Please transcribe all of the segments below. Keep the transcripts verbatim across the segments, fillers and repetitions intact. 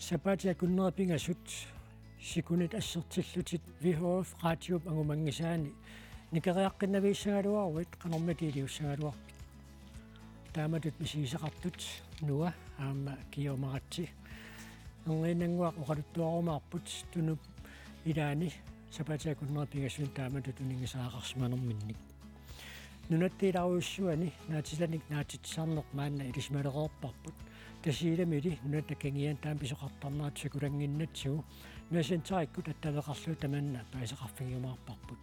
Sapaatip akunneri pingasut sikunit assertillutit V H F Radiup angumanngisaani nikeriaqqinnaviussagaluaruit, qanormita iliussagaluarpit? Taamatut misigisaqartut Noah aamma Kiiumaratsi. Erniinnannguaq oqaluttuarumaarput Tunup ilaani sapaatip akunneri pingasuni taamatut uninngisaqarsimanerminnik. Nunatta ilaarujussuani naatilanik naatitsisarneq maanna ilisimalereerparput. Tasiilamili nunatta kangiani taama pisoqartarnerat sakulannginnatsigu Messengerikkut attaveqarlugu tamanna paasisaqarfigiumaarparput.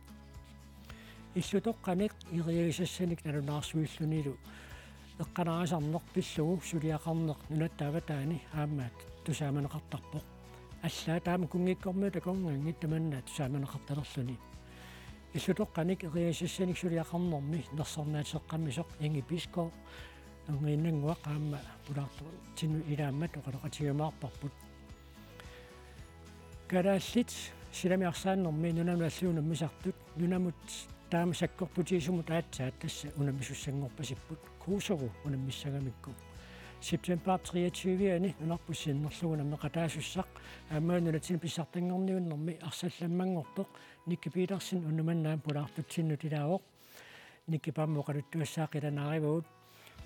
Illutoqqanik eriagisassanik nalunaarsuillunilu eqqanaarisarneq pillugu suliaqarneq nunatta avataani aamma tusaamaneqartarpoq. Allaat taama kunngikkormiut akornanni tamanna tusaamaneqartalerluni. Illutoqqanik eriagisassanik suliaqarnermi nersornaateqqammisoq Ingi Bisgaard, erniinnannguaq aamma pulaartortinnut ilaammat oqaloqatigiumaarparput. Kalaallit silami arsaannermi nunanut allanut unammisartut, nunamut taama sakkortutigisumut aatsaat tassa unammisussanngorpasipput, Kuusoru unammissagamikku. September treogtyve-ani nunarput sinnerlugu nammeqataasussaq aamma nunatsinnut pissartanngorniunnermi arsallammanngortoq Nicky Petersen unnuk manna aamma pulaartortinnut ilaavoq. Nicky aamma oqaluttuassaaq qilanaarivagut.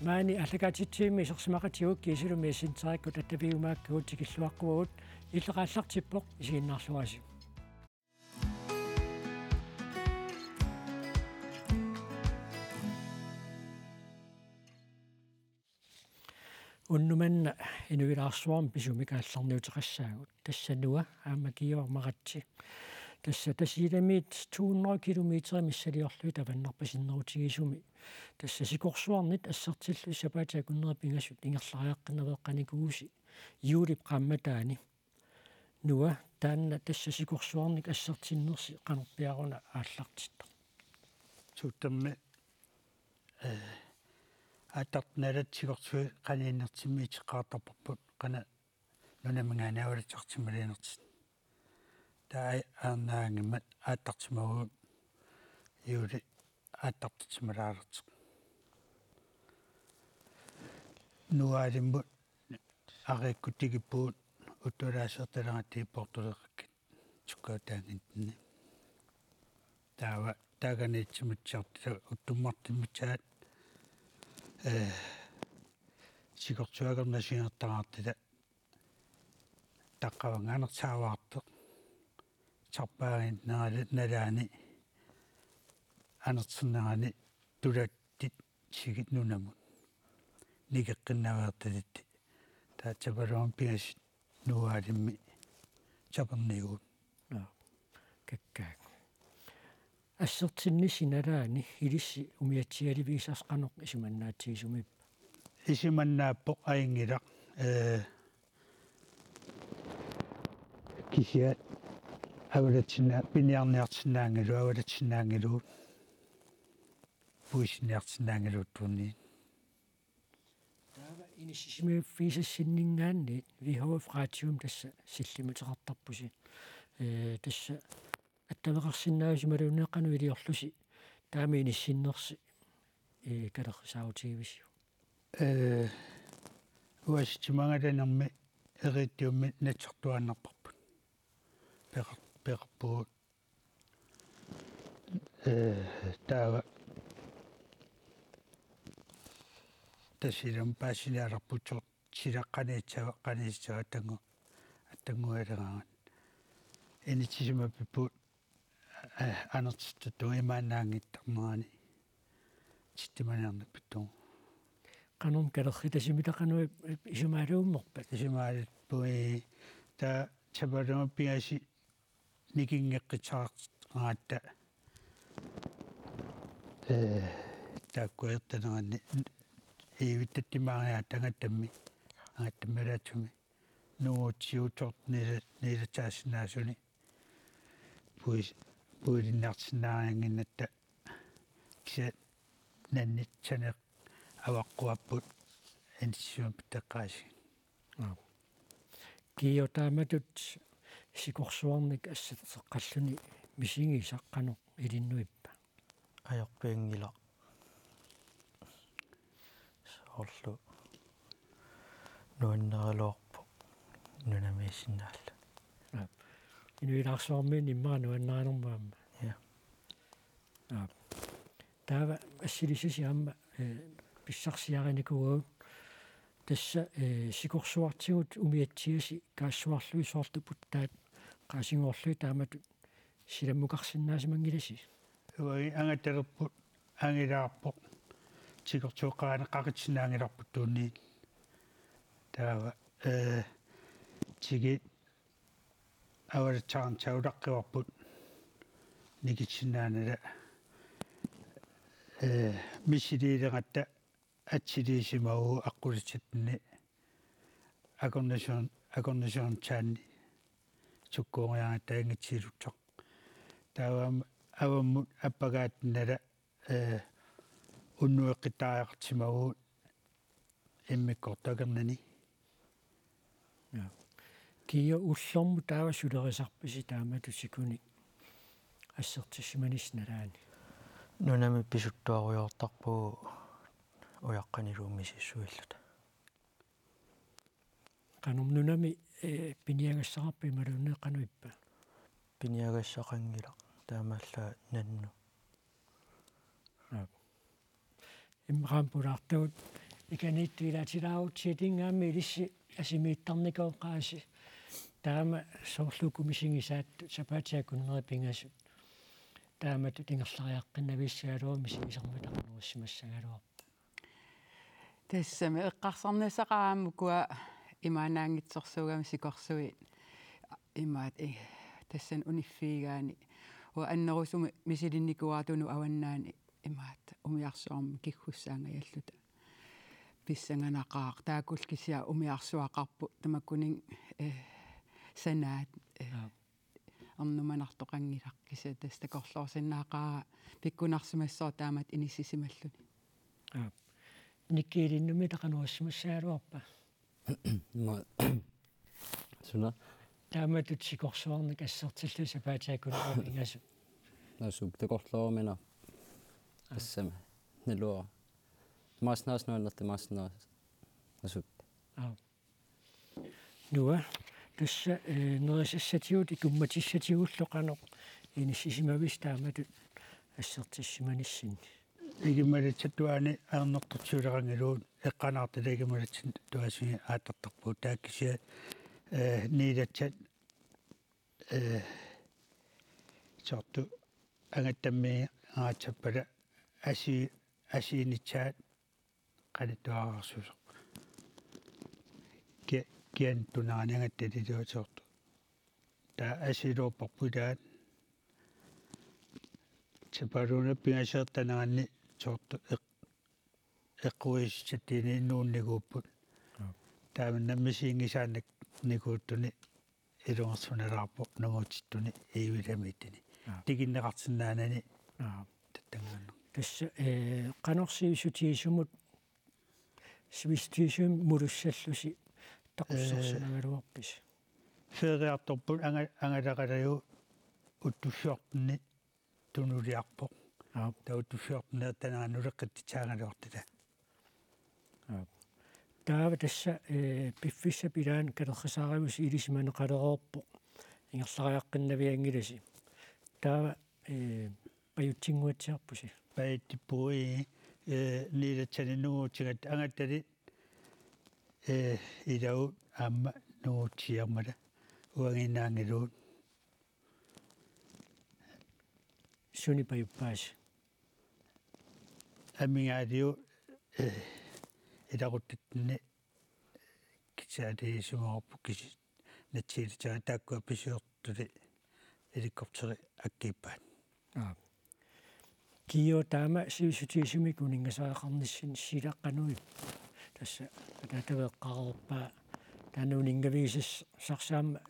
Maani aallakaatitsivimmi isersimaqatigut kiisalu Messengerikkut attavigiumaakkagut tikilluaqquagut. Illit aallartippoq, isiginnaarluarisi. Unnuk manna inuilaarsuarmi pisumik aallarniuteqassaagut. Tassa Noah aamma Kiiumaratsi. Tassa Tasiilamiit to hundrede kilometer missiliorlugit avannarpasinnerutigisumi. Tassa sikorsuarnit assertillusi sapaatip akunneri pingasut ingerlariaqqinnaveeqqanikuusi juulip qaammataani. Noah, taanna tassa sikorsuarnik assertinnersi qanorpiaruna aallartittaq? Suuttammi, eh, aattartut nalaat sikorsuit qaniinnertimmik iteqqaartarparput, qanoq nunaminngaanniit avalatsartimmaliinertik. Taava aarnaanngimmat aattartimavugut juuli aattartutsimalaalertik. Noahlimmut ariikkut tikippugut uttulaasertaleqatit poortuleqakkit tukkautaangintinni. Taava taakaniitsimutsiartila uttummartimmitsaat, eh, sikorsuit akornanni sinertaraartila taqqavannga anersaavaartoq. Sarpaanginnerali nalaani anersernerani tulattit sigit nunamut. Nikeqqinnaveertalitti. Taava tapaluam pingasut Noahlimmi saperniugut. Nå, kakkaak. Assertinnissi nalaani ilissi umiatsialivigisasi qanoq isumannaatsigisumippa? Isumannaappoq ajunngilaq, eh, kisianni avalatsinna-, piniarniarsinnaanngilagut, avalatsinnaanngilagut, puisinniarsinnaanngilagut tunniit. Taava inissisimaffigisassinninngaanniit V H F Radiup tassa sillimmateqartarpusi. Eh, tassa attaveqarsinnaavusi imaluunniit qanoq iliorlusi taama inissinnersi, eh, kalerrisaarutigivisiuk? Eh, uagutsinnut angalanermi Eriittiummi nassartuaannarparput. Peqar-, peqarpugut. Eh, taava Tasiilamut paasinialerput soorlu sila qaniissava, qaniissava atanngu-, attanngualeraangat. Inissisimapput, eh, anertittartunga imaannaanngittarnerani tittimaniarnippittugu. Qanormi kalerritasumita qanoq isumaalummerpat? Isumaalippugut, taava tapaluam pingasut nikinngeqqissaartaratta, eh, taakku ertaneranni iivittattimaariaat angattammi, angattammilaatumi. Nungutsigut soorlu niila-, niilatsaasinnaasuni. Puis-, puilinniarsinnaariannginnatta kisianni nannitsaneq avaqquapput inissisimapput eqqaasii. Aap. Kiiu, taamatut sikorsuarnik asserteqqalluni misigisaq qanoq ilinnut ippa? Ajorpianngilaq. Soorlu nuannaraluarpoq. nunamiissinnaallutik. Inuilaarsuarmiunit immaqa nuannarinermut aamma. Ja. Aap. Taava assilissasi aamma eh, pissarsiarinikuuagut tassa eh, sikorsuartigut umiatsiasi kaassuarlugit soorlu puttaat qaasinngorlugit taamatut silammukarsinnaasimanngilasi. Uagut angattalerput angilaarpoq. Sikorsuuqqaani qaqitsinnaanngilarput tunniit. Taava eh, tigi avalitsaarinsa ulaqqivarput nikitsinnaanala eh, missiliileqatta atsiliisimavugut aqqulissatsinni akornasuun akornasuunsaanni sukkuunngitsoq taangitsiilutsoq. Taava avammut appagaatinnala eh, unnueqqittariaqarsimavugut immikkoortoq akornanni. Ja. Kia ullormut taava sulerisarpisi taamatut sikunik assertissimanissi nalaani? Nunami pisuttuarujoortarpugut ujaqqaniluunniit misissuilluta. Qanoq nunami eh, piniagassaqarpa imaluunniit qanoq ippa? Piniagassaqanngilaq taamaallaat nannut. Aap. Immaqa aamma pulaartugut ikaniittoq ilaatilaarutsigit, ingammik ilissi asimiittarnikooqaasi. Taama soorlu uku misigisaattut sapaatip akunneri pingasut taamatut ingerlariaqqinnaviissagaluarput misigisarmata qanoq issimassagaluarpa? Tassami eqqarsarnissaqaaq aamma ukua imaannaanngitsorsuugami sikorsuit imaat eh, tassani uniffigigaanni uanga annerusumik misilinnikuuara Tunumut avannaani imaat umiarsuarmi kiggussaangajalluta pissanganaqaaq. Taakkullu kisianni umiarsuaqarput tamakkuninnga eh, sanaat eh, Aap. Ernumanartoqanngilaq kisianni tassa takorloorsinnaaqaaq pikkunarsimassooq taamatut inissisimalluni. Aap. Nikki ilinnummi taqanuassimassagaluarpa? Ma suna Taamatut sikorsuarnik assertillugu sapaatip akunneri pingasut. nasuk takorloorumina assama nalua. Maasnaas nuannerta maasnaas nasuk. Aap. Nua, tassa eh, nerisassatigut ikummatissatigullu qanoq inissisimavisi taamatut assertissimanissinni? Ikimmalatsattuaani ajornartorsiuleqanngilagut eqqanaartut ikimmalatsattuaasigut aattartarpugut taakku kisianni eh, niilatsat eh, soorlu angattammiinngaatsarpata asi asiinissaat qanittuararsuusoq. Ki kian tunaani angattaliluat soorlu. Taava asiiluarparput ilaat. Sapaatip akunneri pingasut taannaanni soorlu eq eqquisitsattiini nuunnikuupput. Aap. Taava nammineq misiginngisaannikuuttuni ilungersunalaarpoq nungutsittuni iivilamiittuni. Aap. Tikinneqarsinnaanani Aap. tattanngaannaq. Tassa eh, qanoq sivissutigisumut sivissutigisumik mulussallusi taqussarsimagaluarpisi? Feriartorput anga angalaqalagu uttussiortunni tunuliarpoq. Aap. Taava uttussiortunni taanna nuleqqittitsaagaluartita. Aap. Taava tassa eh, piffissap ilaani kalerrisaarigusi ilisimaneqalereerpoq ingerlariaqqinnavianngilasi. Taava eh, pajutsinnguatsiarpusi? Pajutsippugut eh, niilatsani nungutsigatta angattalit eh, ilagut aamma nungutsiarmata uangiinnaanngilagut. Suni pajuppaasi? Amigaaliu eh, ilaquttatsinni kisianni sumaarput kisi natsiilitera taakkua pisiortuli helikopteri akkiippaat. Aap. Kiiu taama sivissutigisumik uninngasariaqarnissinni sila qanoq ippa? Tassa ataatavik eqqaareerpaa taanna uninngavigisassarsi aamma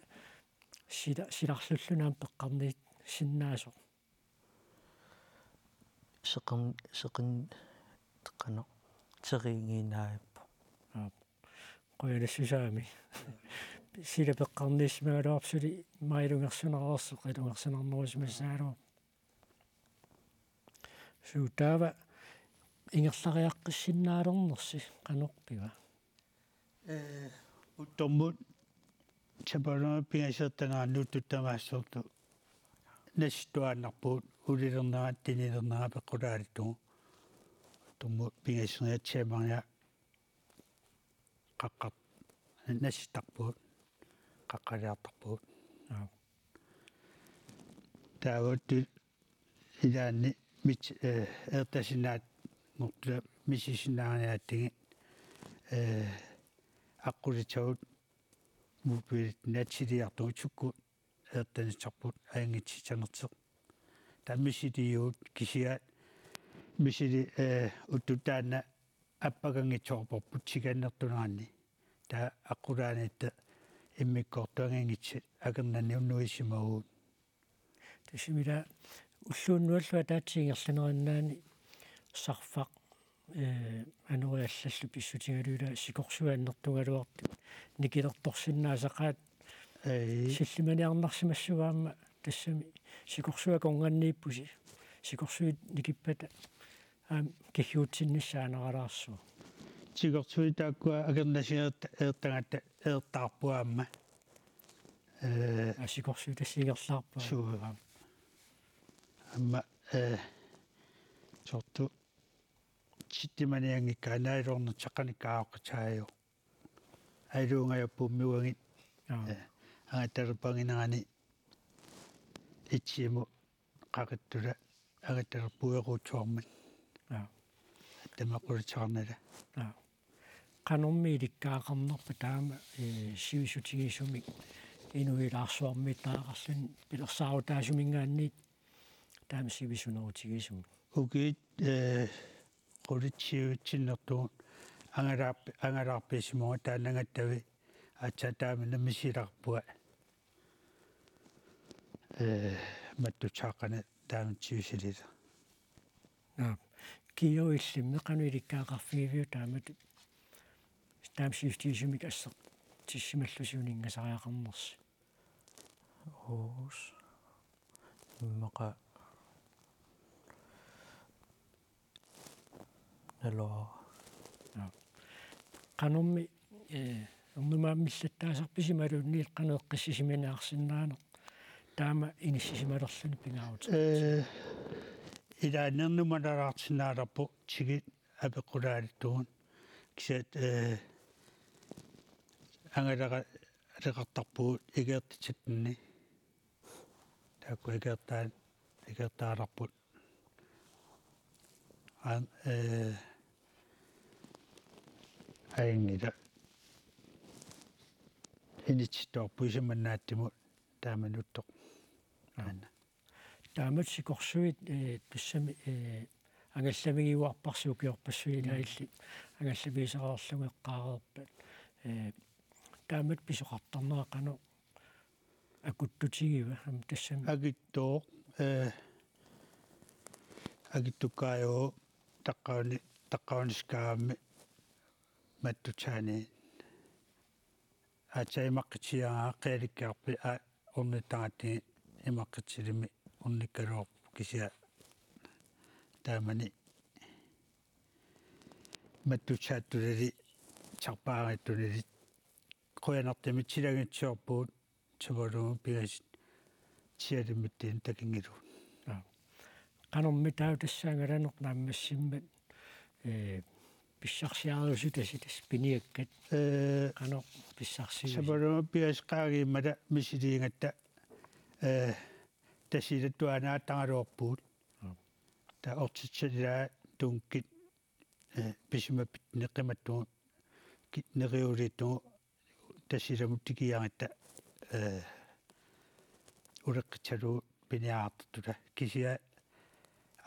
sila silarlulluunniit peqqarniissinnaasoq. Seqin seqin teqqanoq teriigiinnaavippoq. Aap. Qujanassusaami. Sila peqqarniissimagaluarpoq suli mailungersunareersoq ilungersunarnerusimassagaluarpoq. Suu taava ingerlariaqqissinnaalernersi qanoq piva? Eh, uttormut Sapaatip-aamma pingasut eqqumiitsunik uttut tamaasa uttut nasittuaannarpugut, ulilernera tinilernerat peqqutaalluni. Uttut pingasut tiamariaq qaqqat nasittarpugut, qaqqaliartarpugut. Aap. Taava uttut ilaanni mit-, eh, eertasinnaanngortut misisinnaaniaatsigit, eh, aqqulissavut mobilit natsiliartugut sukkut eertanissarput ajunngitsunik sanerteq. Taava misiliuvugut kisianni misili, eh, uttut taanna appakanngitsoorparput tigannertuneranni. Taava aqqulaaniitta immikkoortup anginngitsup akornanni unnuisimavugut. Tassami ila ulluunnuallu ataatsip ingerlanerinnaani sarfaq, eh, anori allallu pissutigalugu ila sikorsuit annertugaluartut nikilertorsinnaasaqaat. Ei. Sillimaniarnarsimassuugut aamma tassami sikorsuit akornanniippusi. Sikorsuit nikippata aamma kigguutsinnissaa anaralaarsuuvoq. Sikorsuit taakkua akornasiat eert-, eertagatta eertaarput aamma. Eh, Aa, sikorsuit tassa ingerlaarput. Suu. Aamma, eh, soorlu sillimanianngikkaanni ajuloornerteqqanikkaaqatsaajo. Ajuloorngajapput umiuagit. Aap. Eh, angattalerpaginerani itsimut qaqittula angattalerpugut equutsuarmik. Aap. Tamakkulisaqarnala. Aap. Qanormi ilikkagaqarnerpa taama, eh, sivisutigisumik inuit ilaarsuarmiittariaqarluni pilersaarutaasuminngaanniit taama sivisunerutigisumik? Ukiut, eh, qulit siuitsinnertugut angalaarp-, angalaarpissimavugut taanna angattavi aatsaat taama nammineq ilaarpunga. Eh, mattussaaqqani taama sivisutigisoq. Aap. Kiiup illimmi qanoq ilikkagaqarfigiviuk taamatut? Taama sivisutigisunik assertissimallusi uninngasariaqarnersi. Uus. Immaqa. Naluara. Aap. Qanormi, eh, ernumaammillertaasarpisi imaluunniit qanoq eqqissisimaniarsinnaaneq taama inissisimalerluni pingaarutit? Eh, ilaanni ernumanalaarsinnaalerpugut tikit apeqqutaaluttugut. Kisianni, eh, angalaqaleqartarpugut igeertitsatsinni. Taakku igeertaa-, igeertaalerput. An-, eh, ajunngilaq. Inissittoorput isumannaatsumut taamani uttut. Aana. Taamatut sikorsuit, eh, tassami, eh, angallamigiuarparsi ukiorpassuit ilaa illit angallamigisaqarlugu eqqaareerpat. Eh, taamatut pisoqartarnera qanoq akuttutigiva aamma tassami? Akuttooq, eh, akuttukkaajuvoq taqqavani-, taqqavaniiskaagammi mattussaani. Aatsaat imaqqittigigaangat qialikkiarpit, aa, ornittaratsigu imaqqitsilimi ornikkaluarpugut kisianni taamani mattussaattunili sarpaariittunili qujanartumik tilagitsiarpugut. Sapaatip-aamma pingasut sialimmittunik takunngilagut. Aap. Qanormi taava tassa angalaneq naammassimmat, eh, pissarsiariusutasi tassa piniakkat? Eh, qanoq pissarsiuisi? Sapaatip-aamma pingasut qaangiummata misiliigatta, eh, Tasiilattuaannartaraluarpugut. Aap. Taava ortitsat ilaa tunkit, eh, pisimappit neqimattugut, ki-, neriuliittugut Tasiilamut tikiaratta, eh, uleqqitsalu piniartartutta. Kisianni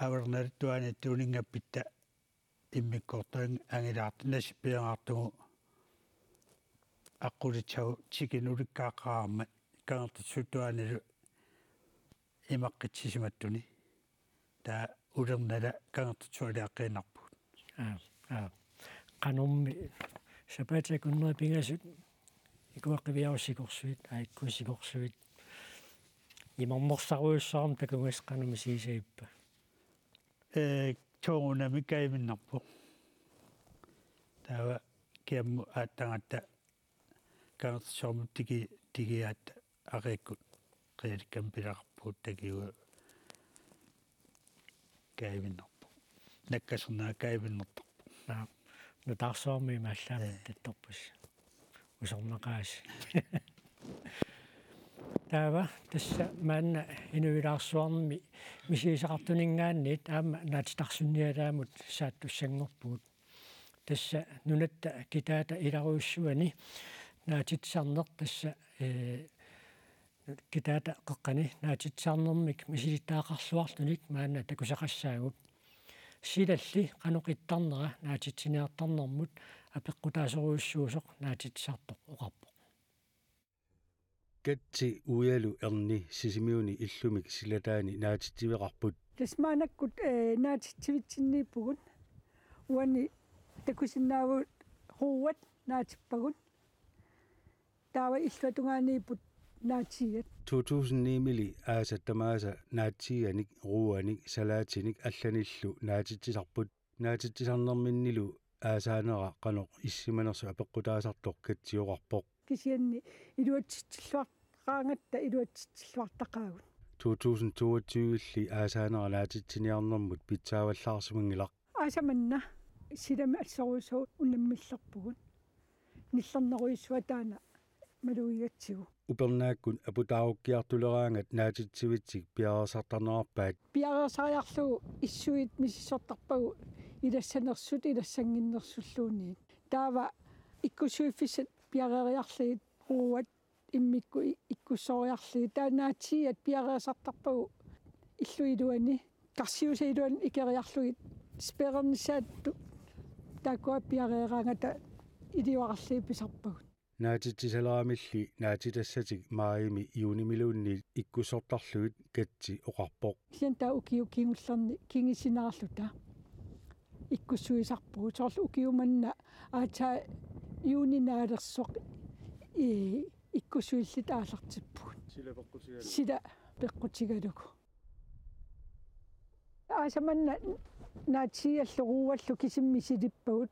Avalernalattuaaniittut uninngappit taava immikkoortut angilaartut nasippiaraartugut aqqulissavut tikinnut ulikkaaqqaarmat Kangerlussuattuaanilu imaqqitsisimattuni. Taava Ulernala Kangerlussualiaqqiinnarpugut. Aap, aap. Qanormi sapaatip akunneri pingasut ikuaqqiviarut sikorsuit, aajuku sikorsuit. Imarnersarujussuarmik takugassat qanoq misigisavippa? Eh, soorunami kajuminnarpoq. Taava kiammut aatsaatta Kangerlussuarmut tiki-, tigiaat aqiikkut qialikkamik pileqarpugut takigu kaavinnarpoq. Nakkasernaaq kaavinnertarpoq. Naa, nutaarsuarmi imaallaat Ee. tattorpus. Usornaqaasi. Taava tassa maanna inuilaarsuarmi misigisaqartuninngaanniit aamma naatitarsunnialaamut saattussanngorpugut. Tassa nunatta kitaata ilarujussuani naatitsisarneq tassa, ee, kitaata qeqqani naatitsisarnermik misilittagaqarluartunik maanna takusaqassaagut. Silalli qanoq ittarnera naatitsiniartarnermut apeqqutaasorujussuusoq naatitsisartoq oqarpoq. Katsi uialu erni Sisimiuni illumik silataani naatitsiveqarput. Tassa maannakkut, ee, naatitsivitsinniippugut. Uani takusinnaavugut Ruuat naatippagut. Taava illuatungaaniipput naatsiiat. To tusind ni-mili aasat tamaasa naatsiianik, ruuanik, salaatinik allanillu naatitsisarput. Naatitsisarnerminnilu aasaanera qanoq issimanersoq apeqqutaasartoq Katsi oqarpoq. Kisianni iluatsitsilluaqaangatta iluatsitsilluartaqaagut. To tusind toogtyve-lli aasaanera naatitsiniarnermut pitsaavallaarsimanngilaq. Aasaq manna silami assorujussuaq unammillerpugut. Nillernerujussuaq taanna malugigatsigu. Upernaakkut aputaarukkiartuleraangat naatitsivitsik piareersartarnerarpaat. Piareersariarlugu issuit misissortarpagut ilassanersut ilassannginnersulluunniit. Taava ikkussuiffissat piareeriarlugit, ruuat immikkut i-, ikkussoriarlugit. Taava naatsiiat piareersartarpagut illup iluani. Karsiusap iluani ikeriarlugit spærernissaat taakkua piareeraangata iliorarlugit pisarpagut. Naatitsisaleramilli naatitassatik maajimi juunimiluunniit ikkussortarlugit Katsi oqarpoq. Kisianni taava ukiut kingullerni kingusinnaarluta ikkussuisarpugut. Soorlu ukiumanna aatsaat juuni naalersoq i-, ikkussuilluta aallartippugut. Sila peqqutigalugu. Sila peqqutigalugu. Aasaq manna naatsiiallu ruuallu kisimik misilippagut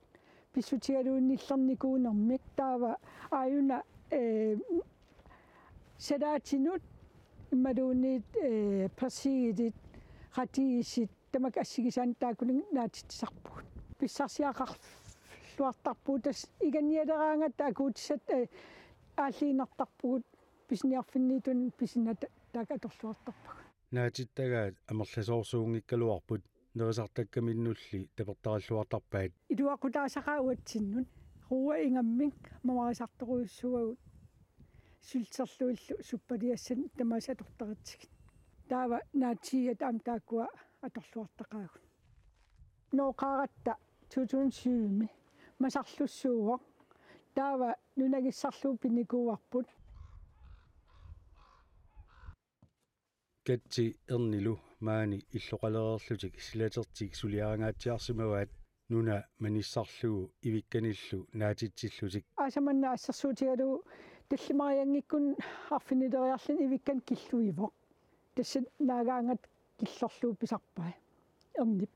pissutigalugu nillernikuunermik, taava aajuna, ee, salaatinut imaluunniit, ee, persiigilit, radiisit, tamakku assigisaannik taakkununnga naatitsisarpugut. Pissarsiaqarluartarpugut, tassa igannialeraangat akuutissat, ee, aalliinnartarpugut, pisiniarfinniittunik pisinnata taakku atorluartarpagut. Naatittagaat amerlasoorsuunngikkaluarput, nerisartakkaminnulli tapertarilluartarpaat. Iluaqutaasaqaaq uatsinnut, ruuat ingammik mamarisartorujussuuagut sylterlugillu suppaliassanik tamaasa atortaratsigit. Taava naatsiiat aamma taakkua atorluartaqaagut. Nooqqaaratta to tusind syv-mi masarlussuuvoq. Taava nunagissarlugu pinikuuarput. Katsi ernilu maani illoqalereerlutik silatertik suliaringaatsiarsimavaat nuna manissarlugu ivikkanillu naatitsillutik. Aasaq manna assersuutigalugu tallimarianngikkunik arfinileriarluni ivikkanik killuivoq. Tassa naagaangata killorlugu pisarpai ernip.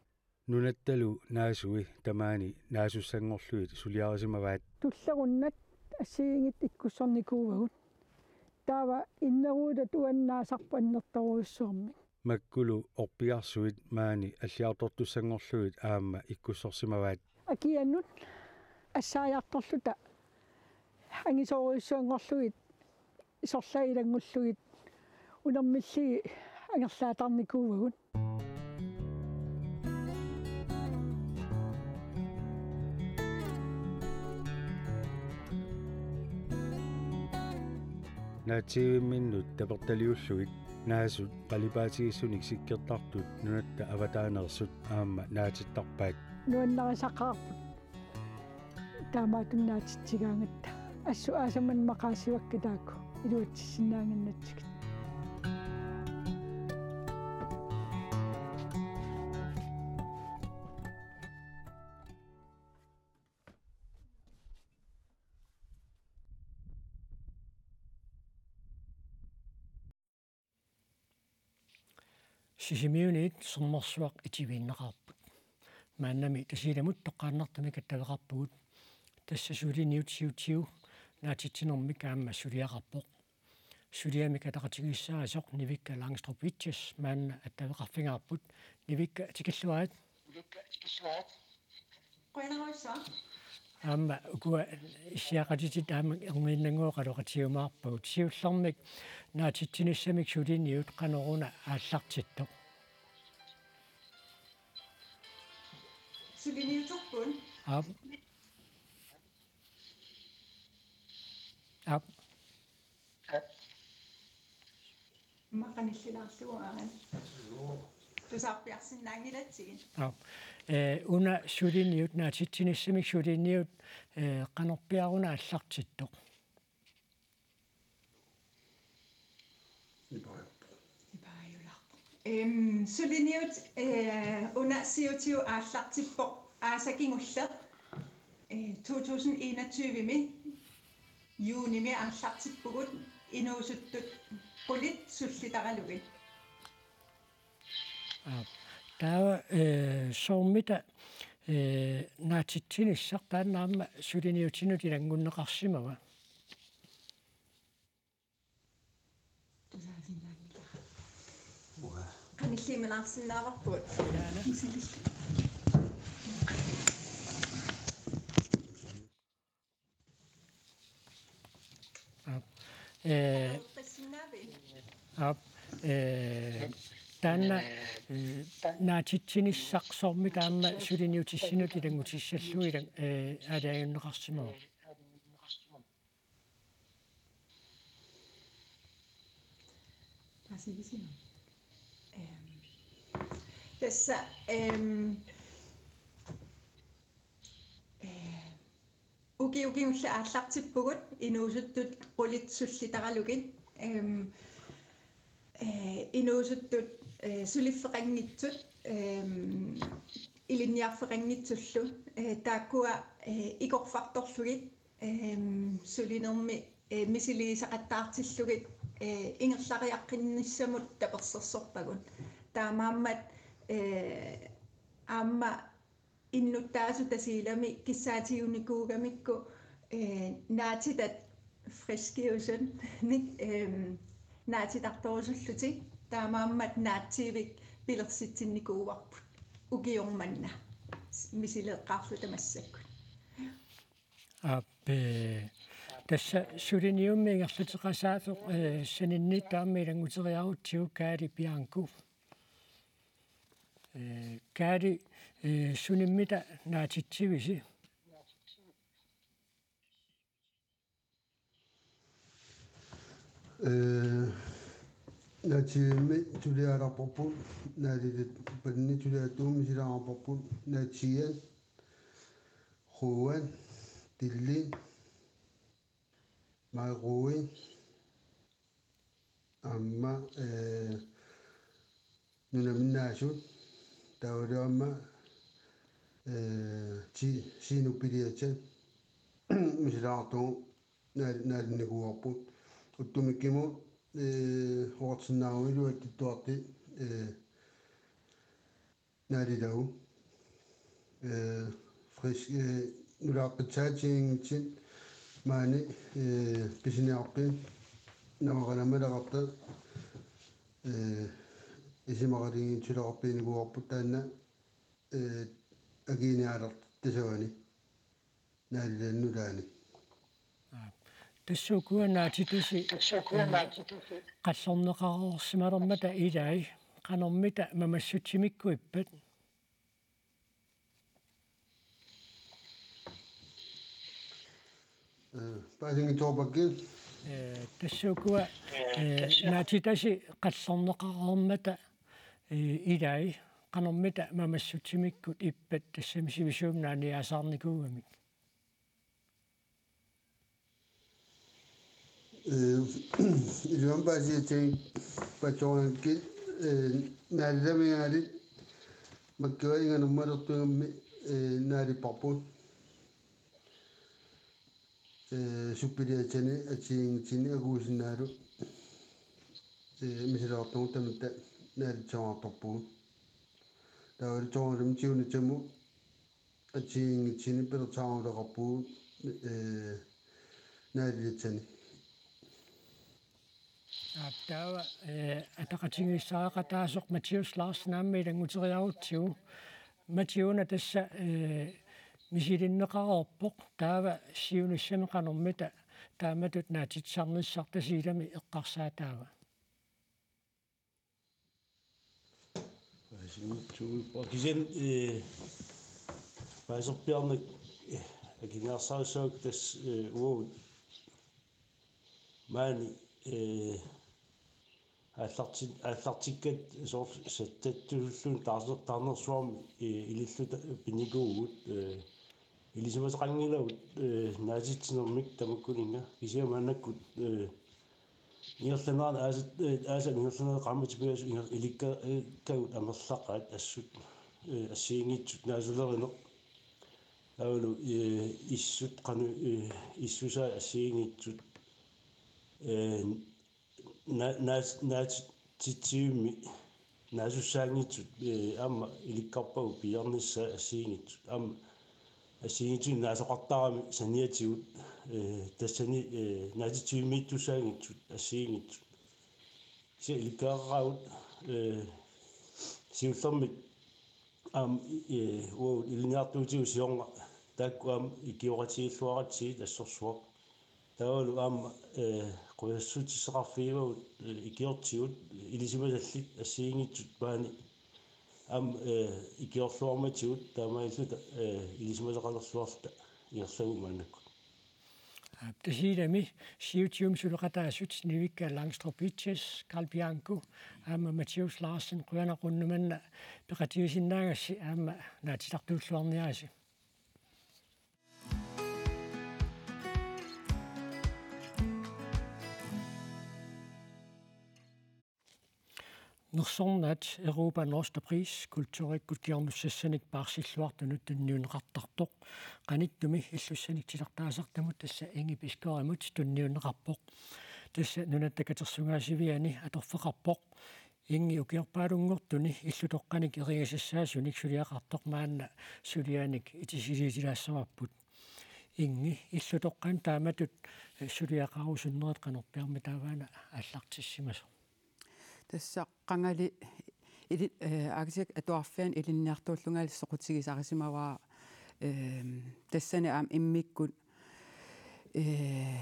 Nunattalu naasui tamaani naasussanngorlugit suliarisimavaat. Tullerunnat assigiinngitsut ikkussornikuuagut. Taava inneruutat uani naasarput annertoorujussuarmik. Makkulu orpigarsuit maani alliartortussanngorlugit aamma ikkussorsimavaat. Akianut assaajartorluta angisoorujussuanngorlugit sorlaat ilanngullugit unermillugit angerlaatarnikuuagut. Naatsiivimminnut tapertaliullugit naasut qalipaatigissunik sikkertartut nunatta avataaneersut aamma naatittarpaat. Nuannarisaqaarput. Taamaattumik naatitsigaangatta. Assut aasaq manna maqaasivakka taakku iluatsissinnaannginnatsigit. Sisimiuniit sermersuaq itiviinnaqaarput. Maannami Tasiilamut toqqaannartumik attaveqarpugut. Tassa suli niutsiutsiu naatitsinermik aamma suliaqarpoq. suliamik ataqatigiissaasoq Nivikka Langstrup Vitjes maanna attaveqarfigaarput. Nivikka, tikilluarit. Qujanarsuaq. Aamma ukua issiaqatitit aamma erniinnannguup oqaloqatigiumaarpagut. Siullermik naatitsinissamik suliniut qanoruna aallartittoq? Suliniuterput. Aap. Aap. Immaqa qanillilaarlugu aamma. Tusarpiarsinnaanngilatsigit. Aap. Eh, una suliniut, naatitsinissamik suliniut, eh, qanorpiaruna aallartittoq? Nipaajularpoq. Nipaajularpoq. Em, suliniut, eh, una siutigut aallartippoq aasaq kingulleq, eh, to tusind enogtyve-mi juunimi aallartippugut inuusuttut qulit sullitaralugit. Aap. Taava, eh, soormita, eh, naatitsinissaq taanna aamma suliniutinut ilanngunneqarsimava? Tusaasinnaanngilaq. Uanga. Qanilliimmilaarsinaavara. Aap. Eh, Qissinnaavi? Aap. Eh, taanna, eh, naatitsinissaq soormita aamma suliniutissinut ilanngutissallugu ilang-, eh, aalajangerneqarsimava? Paasivisigami. Em, tassa, em, eh, ukioq kingulleq aallartippugut inuusuttut qulit sullitaralugit. Em, eh, inuusuttut, eh, suliffeqanngitsut, em, ilinniarfeqanngitsullu, eh, taakkua, eh, ikorfartorlugit, em, sulinermi, eh, misiliisaqattaartillugit, eh, ingerlariaqqinnissamut tapersersorpagut. Taamaammat, eh, aamma innuttaasut Tasiilami kissaatiginikuugamikku, eh, naatitat friskiusunnik, em, naatitartorusullutik, taamaammat naatsiivik pilersitsinnikuuarput ukioq manna misileeqqaarluta massakkut. Aap, eh, tassa suliniummi ingerlateqasaasoq, eh, saninniittoq aamma ilannguteriarutsigu Kaali Bianco. Eh, Kaali, eh, sunimmita naatitsivisi? Eh, naatsivimmi suliaalaarparput, naalilerpanni suliaattumik misilaarparput, naatsiian, Juan, Tillin, Mai Rui, aamma, eh, nunaminnaasut, taavalu aamma, eh, ti-, Sinup Piliatat misilaartugut naal-, naalinnikuuarput. Ullumikkut, eh, oqartinnaaruit iluatsittuartut, eh, naalilagut. Eh, frisk, eh, nulaaqqissaatiginngitsut maani, eh, pisiniarfiit navaqanamaleqartut, eh, isumaqatigiinngitsuleqarpinnikuuarput taanna, eh, akiiniaalertut tassani. Naalilaannut ilaani. Aap. Tassa ukua naatitasi, eh, qallorneqareersimalermata ilai, qanormita mamassutsimikkut ippat? Eh, paasinngitsoorpakkit. Eh, tassa ukua, eh, naatitasi qallorneqareermata, eh, ilai, qanormita mamassutsimikkut ippat, tassami sivisuumik naaniaasaarnikuugamik? Eh, ilumut paasiassagit paatsoornanngikkiga, eh, naalilamigaanni makkiva inganermalertugammi, eh, naalipparput. Eh, Sup Piliatani assigiinngitsunik akuusinnaalu, eh, misilaartugut tamatta naalitsooraartarpugut. Taavalu soorunami siunissami assigiinngitsunik pilersaaruleqarpugut, eh, naalilissanik. Aap, taava, eh, ataqatigiissaaqataasoq Mathias Larsen aamma ilannguteriarutsigu. Mati, una tassa, eh, misilinneqareerpoq, taava siunissami qanormita taamatut naatitsisarnissaq Tasiilami eqqarsaataava? Kisianni, eh, paaserpiarnak, eh, akiniarsarissavakka tassa, eh, uagut maani, eh, aallarti-, aallartikkat soorlu satsattuulluni taarner-, taarnersuarmi, eh, ililluta pinnikuuvugut, eh, ilisimasaqanngilagut, eh, naatitsinermik tamakkuninnga, kisianni maannakkut, eh, ingerlanerani aasat, eh, aasat ingerlanerani qaammatit pingasut inger-, ilikka-, ilikkagut amerlaqaat assut, eh, assigiinngitsut naasulerineq. Taavalu, eh, issut qanoq, eh, issusaat assigiinngitsut, eh, na-, naas-, naatitsivimmi naasussaanngitsut, eh, aamma ilikkarpagut piiarnissaat assigiinngitsut. Aamma assigiinngitsunik naasoqartarami saniatigut, eh, tassani, eh, naatitsivimmiittussaanngitsut assigiinngitsut. Kisianni ilikkagaqarpugut, eh, siullermik aamma, eh, uagut ilinniartuutigut siorna taakku aamma ikioqatigiilluaratsigit assorsuaq. Taavalu aamma, eh, qujassutissaqarfigivagut, eh, ikiortigut ilisimasallit assigiinngitsut maani aamma, eh, ikiorluarmatigut taamaalilluta, eh, ilisimasaqalerluarluta ingerlavugut maannakkut. Aap, Tasiilami siutsiumi suleqataasut Nivikka Langstrup Hitjes, Carl Bianco aamma Mathias Larsen, qujanaq unnuk manna peqatigisinnaagassi aamma naatitsisartuulluarniaritsi. Nersornaat Europa Norster Pris kulturikkut kingornussassanik paarsilluartunut tunniunneqartartoq. Qanittumi illussanik titartaasartumut, tassa Ingi Bisgaardimut, tunniunneqarpoq. Tassa Nunatta Katersugaasiviani atorfeqarpoq. Ingi, ukiorpaalunngortuni illutoqqanik eriagassaasunik suliaqartoq maanna sulianik itisiliitilaassavarput. Ingi, illutoqqanik taamatut, eh, suliaqarusunnerit qanorpiarmi taavaana aallartissimasoq? Tassa qangali ili-, eh, Aakirsiakkap Atuarfiani ilinniartuullungali soqutigisarisimavara, ehm, tassani aamma immikkut, eh,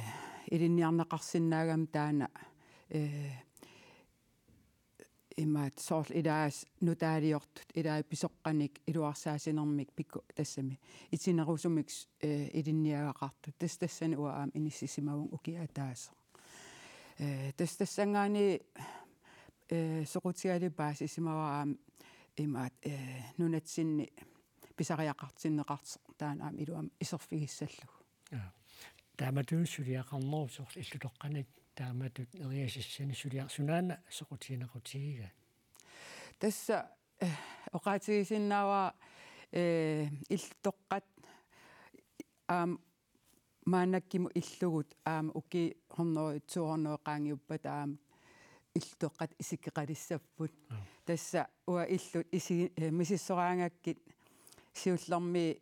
ilinniarneqarsinnaagami taanna, eh, imaattoq soorlu ilaasa nutaaliortut, ilaa pisoqqanik iluarsaasinermik pikku-, tassami itinerusumik, eh, ilinniagaqartut. Tassa tassani uanga aamma inissisimavunga ukiup ataaseq. Eh, tassa tassanngaanniit, eh, soqutigalugu paasisimavara aamma imaattoq, eh, nunatsinni pisariaqartinneqartoq taanna aamma iluamik iserfigissallugu. Jaa. Taamatut suliaqarnerup soorlu illutoqqanik taamatut eriagassanik sulia-, sunaana soqutiginequtigigaa? Tassa, eh, oqaatigisinnaavara, eh, illutoqqat aamma maannakkut illugut aamma ukiut hundrede, to hundrede qaangiuppata aamma illutoqqat isikkoqalissapput. Aap. Tassa uanga illut isi-, eh, misissoraangakkit siullermik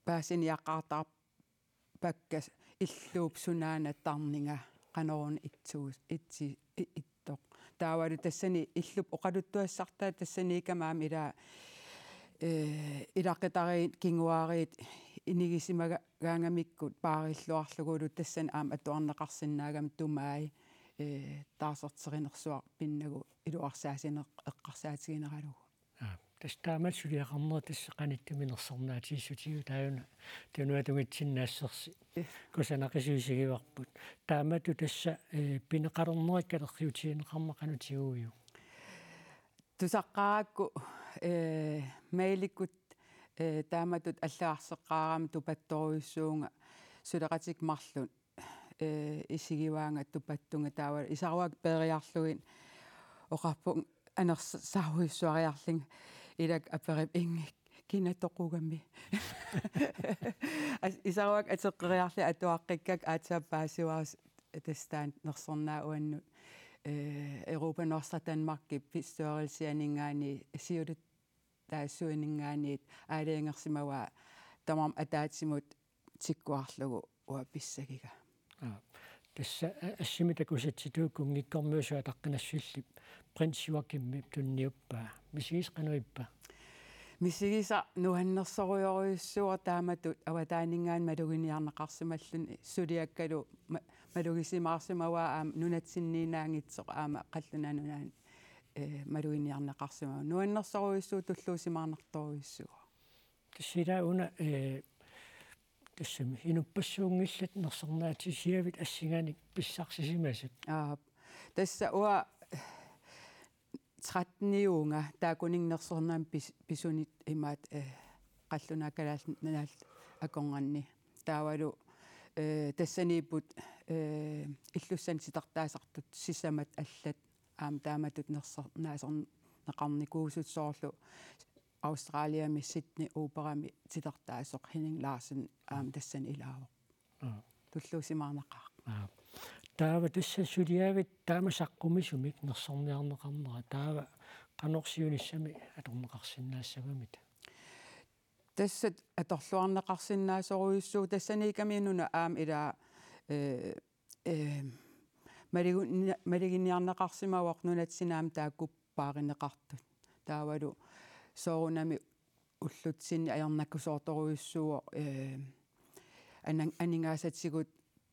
paasiniaqaataarpakka illup sunaana tarninga qanoruna itsuus-, itsi-, i-, ittoq. Taavalu tassani illup oqaluttuassartaa tassaniikkama aamma ilaa, eh, ilaqutariit kinguaariit inigisimagaangamikkut paarilluarlugulu tassani aamma atuarneqarsinnaagami tumaai, eh, taarserterinersuaq pinnagu iluarsaasineq eqqarsaatigineralugu. Aap, tassa taamatut suliaqarnerit tassa qanittumi nersornaatigiissutigiuk, taanna tunuatunngitsinnaassusersi. Eh. Kusanaqisut isigivarput. Taamatut tassa, eh, pineqalernerit katerriutigineqarnerat qanoq tiguiuk? Tusaqqaarakku, eh, mailikkut, eh, taamatut allagarseqqaarama tupattorujussuuvunga suleqatikka marluk, eh, isigivaannga tupattunga taava isaruakka peeriarlugit oqarpunga anersaarujussuariarlunga ilakka aperipput: Ingi, kina toqugami? As-, isaruakka ateqqeriarlugit atuaqqikkakka aatsaat paasivara tassa taanna nersornaat uannut, eh, Europa Norster Danmarkip bestyrelsianinngaanniit siulut taassuininngaanniit aalajangersimavaa tamarmik ataatsimut tikkuarlugu uanga pissagiga. Aap. Tassa a-, assimi takusassitut kunngikkormiusup ataqqinassusilli prins Joachimip tunniuppaa. Misigisat qanoq ippa? Misigisaq nuannersorujorujussuuvoq taamatut avataaninngaanniit maluginiarneqarsimalluni, suliakkalu ma-, malugisimaarsimavaa aamma nunatsinniinnaanngitsoq aamma qallunaat nunaanni, eh, maluginiarneqarsimavoq. Nuannersorujussuuvoq, tulluusimaarnartorujussuuvoq. Tassa ila una, eh, tassami inuppassuunngillat nersornaatisiavit assinganik pissarsisimasut. Aap. Tassa uanga tretteniuvunga taakkununnga nersornaamik pis-, pisunik imaattoq, eh, qallunaat kalaallit nunaallu akornanni. Taavalu, eh, tassaniipput, eh, illussanut titartaasartut sisamat allat aamma taamatut nersornaaserneqarnikuusut, soorlu Australiami Sydney Operami titartaasoq Henning Larsen aamma tassani ilaavoq. Aap. Tulluusimaarnaqaaq. Aap. Taava tassa suliavit taama saqqumisumik nersorniarneqarnera, taava qanoq siunissami atorneqarsinnaassavamita? Tassa atorluarneqarsinnaasorujussuuvoq, tassaniikkami una aamma ila, eh, eh, maligu-, maluginiarneqarsimavoq nunatsinni aamma taakku paarineqartut. Taavalu soorunami ullutsinni ajornakusoortorujussuuvoq, eh, anan-, aningaasatigut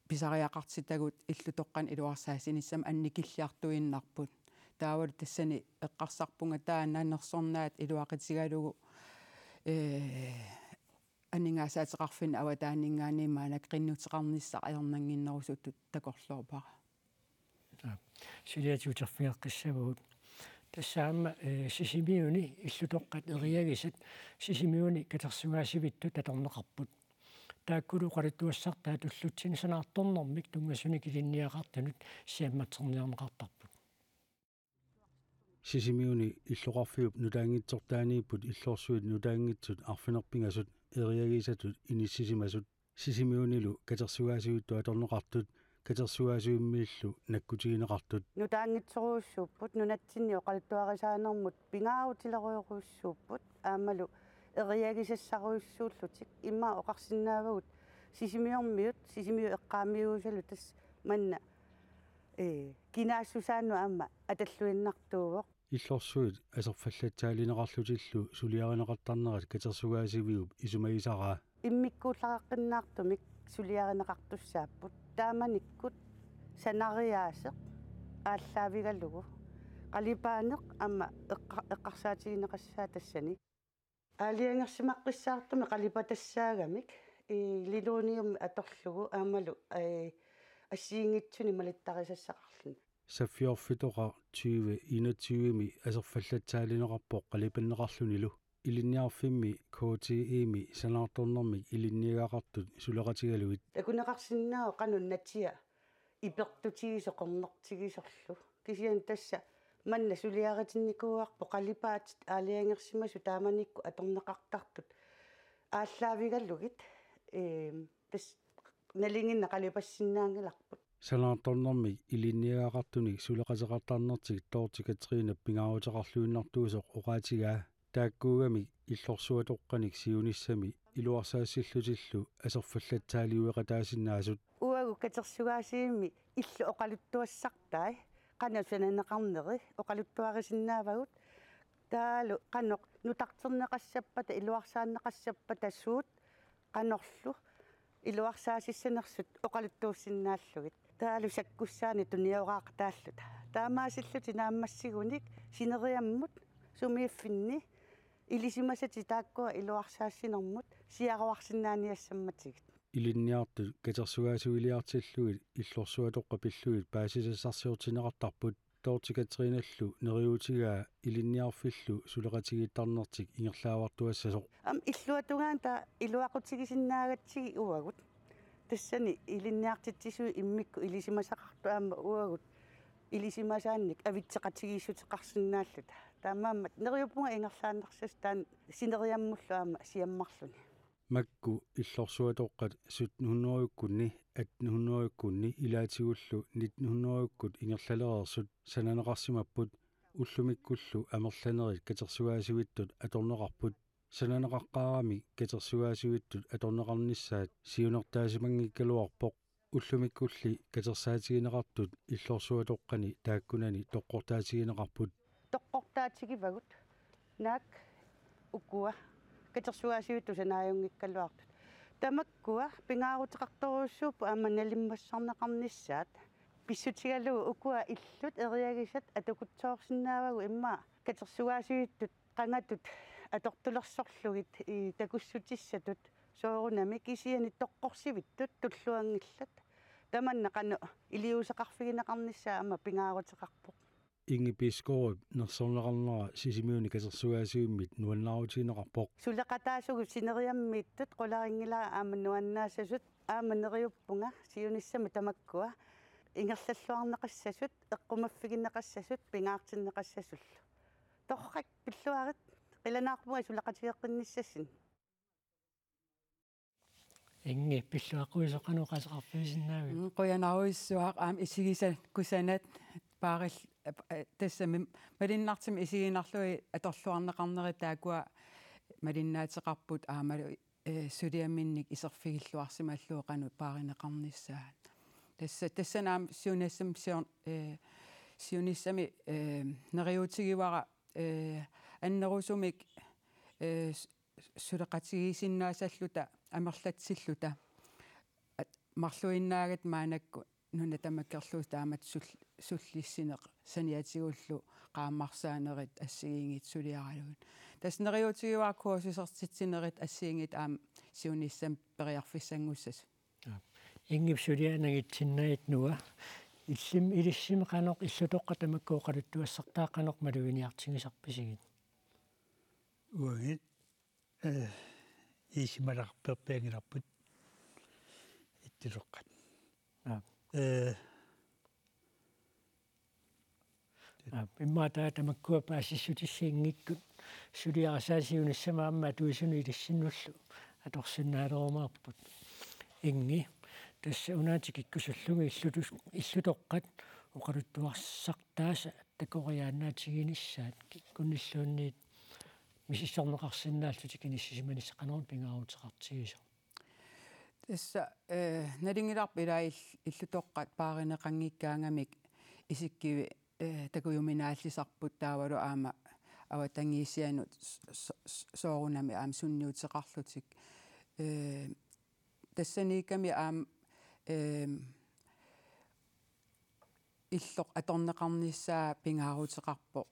pisariaqartitagut illutoqqanik iluarsaassinissamut annikilliartuinnarput. Taavalu tassani eqqarsarpunga taanna nersornaat iluaqutigalugu, eh, aningaasaateqarfinni avataaninngaanniit maannakkut qinnuteqarnissaq ajornannginnerusutut takorloorpara. Aap. Suliatit uterfigeqqissavagut. Tassa aamma, eh, Sisimiuni illutoqqat eriagisat Sisimiuni katersugaasivittut atorneqarput. Taakkulu oqaluttuassartaat ullutsinni sanaartornermik tunngasunik ilinniagaqartunut siammatserniarneqartarput. Sisimiuni illoqarfiup nutaanngitsortaaniipput illorsuit nutaanngitsut arfineq-pingasut eriagisatut inissisimasut. Sisimiunilu katersugaasivittut atorneqartut katersugaasivimmiillu nakkutigineqartut. Nutaanngitsorujussuupput, nunatsinni oqaluttuarisaanermut pingaarutilerujorujussuupput, aammalu eriagisassarujussuullutik. Immaqa oqarsinnaavagut Sisimiormiut, Sisimiut eqqaamiuusalu tassa manna, ee, kinaassusaannut aamma atalluinnartuuvoq. Illorsuit aserfallatsaalineqarlutillu suliarineqartarnerat katersugaasiviup isumagisaraa. Immikkuullaraqqinnaartumik suliarineqartussaapput. Taamanikkut sanariaaseq aallaavigalugu qalipaaneq aamma eqqa-, eqqarsaatigineqassaaq tassani. Aalajangersimaqqissaartumik qalipatassaagami, ii, linoleumik atorlugu aammalu, ii, assigiinngitsunik malittarisassaqarluni. Saffiorfitoqaq tyve enogtyve-mi aserfallatsaalineqarpoq qalipanneqarlunilu. Ilinniarfimmi K T E-mi sanaartornermik ilinniagaqartut suleqatigalugit. Takuneqarsinnaavoq qanoq natia ipertutigisoq qernertigisorlu. Kisianni tassa manna suliaritinnikuuarput qalipaatit aalajangersimasut taamanikkut atorneqartartut aallaavigalugit, eem, tassa nalinginnaq qalipassinnaanngilarput. Sanaartornermik ilinniagaqartunik suleqateqartarnertik Dorthe Katrine pingaaruteqarluinnartuusoq oqaatigaa. Taakkuugamik illorsuatoqqanik siunissami iluarsaassillutillu aserfallatsaaliueqataasinnaasut. Uagut katersugaasivimmi illut oqaluttuassartai, qanoq sananeqarneri oqaluttuarisinnaavagut. Taavalu qanoq nutarterneqassappata, iluarsaanneqassappata, suut qanorlu iluarsaasissanersut oqaluttuussinnaallugit. Taavalu sakkussaannik tunioraqataalluta. Taamaasillutik naammassigunik sineriammut sumiiffinni ilisimasatik taakkua iluarsaassinermut siaruarsinnaaniassammatigit. Ilinniartut katersugaasiviliartillugit illorsuatoqqat pillugit paasisassarsiortinneqartarput. Dorthe Katrinellu neriuutigaa ilinniarfillu suleqatigiittarnertik ingerlaavartuassasoq. Aamma illuatungaani taava iluaqutigisinnaagatsigit uagut. Tassani ilinniartitsisuit immikkut ilisimasaqartut aamma uagut ilisimasaannik avitseqatigiissuteqarsinnaalluta. Taamaammat neriuppunga ingerlaannarsimasoq taanna sineriammullu aamma siammarluni. Makku illorsuatoqqat sytten hundrede-kkunni, atten hundrede-kkunni ilaatigullu nitten hundrede-kkut ingerlalereersut sananeqarsimapput, ullumikkullu amerlanerit katersugaasivittut atorneqarput. Sananeqaqqaaramik katersugaasivittut atorneqarnissaat siunertaasimanngikkaluarpoq. Ullumikkulli katersaatigineqartut illorsuatoqqani taakkunani toqqortaatigineqarput. Toqqortaatigivagut naak ukua katersugaasivittut sanaajunngikkaluartut. Tamakkua pingaaruteqartorujussuupput aamma nalimmassarneqarnissaat. Pissutigalugu ukua illut eriagisat atukutsoorsinnaavagut immaqa katersugaasivittut qangatut atortulersorlugit i takussutissatut soorunami kisianni toqqorsivittut tulluanngillat. Tamanna qanoq iliuuseqarfigineqarnissaa aamma pingaaruteqarpoq. Ingi Bisgaardip nersorneqarnera Sisimiuni katersugaasivimmit nuannaarutigineqarpoq. Suleqataasugut sineriammiittut qularinngilara aamma nuannaassasut aamma neriuppunga siunissami tamakkua ingerlalluarneqassasut, eqqumaffigineqassasut, pingaartinneqassasullu. Torrak, pilluarit, qilanaarpunga suleqatigeqqinnissassinnut. Ingi, pilluaqquisoq, qanoq oqaaseqarfigisinnaavit? Mm, qujanarujussuaq aamma isigisat kusanat paaril-, eh, tassami malinnartumik isiginarlugit atorluarneqarnerit taakkua malinnaateqarput aammalu, eh, suliaminnik iserfigilluarsimallugu qanoq paarineqarnissaat. Tassa, tassani aamma siunissami sior-, eh, siunissami, eh, neriuutigivara, eh, annerusumik, eh, s-, suleqatigiissinnaasalluta amerlatsilluta. At-, marluinnaagatta maannakkut nuna tamakkerlugu taamatut sul-, sullissineq saniatigullu qaammarsaanerit assigiinngitsut suliaralugit. Tassa neriuutigivara kursusertitsinerit assigiinngitsut aamma siunissami periarfissanngussasut. Aap. Ingip suliaq nangitsinnagit Noah. Illimmi, ilissimi qanoq illutoqqat tamakku oqaluttuassartaat qanoq maluginiartigisarpisigit? Uagit, eh, iisimalaqarpianngilarput illutoqqat. Aap. Eh, Aap, immaqa taava tamakkua paasissutissat inngikkut suliarisai siunissami aamma atuisunut ilissinnullu atorsinnaalerumaarput. Ingi, tassa una tikikkusullugit illutus-, illutoqqat oqaluttuassartaasa takoriaannaatiginissaat kikkunnilluunniit misissorneqarsinnaallutik inissisimanissaq qanoq pingaaruteqartigisoq? Tassa, eh, nalunngilarput ilaa ill-, illutoqqat paarineqanngikkaangamik isikkivi-, eh, takujuminaallisarput taavalu aamma avatangiisianut s-, s-, s-, soorunami aamma sunniuteqarlutik. Eh, tassaniikkami aamma, eh, illoq atorneqarnissaa pingaaruteqarpoq.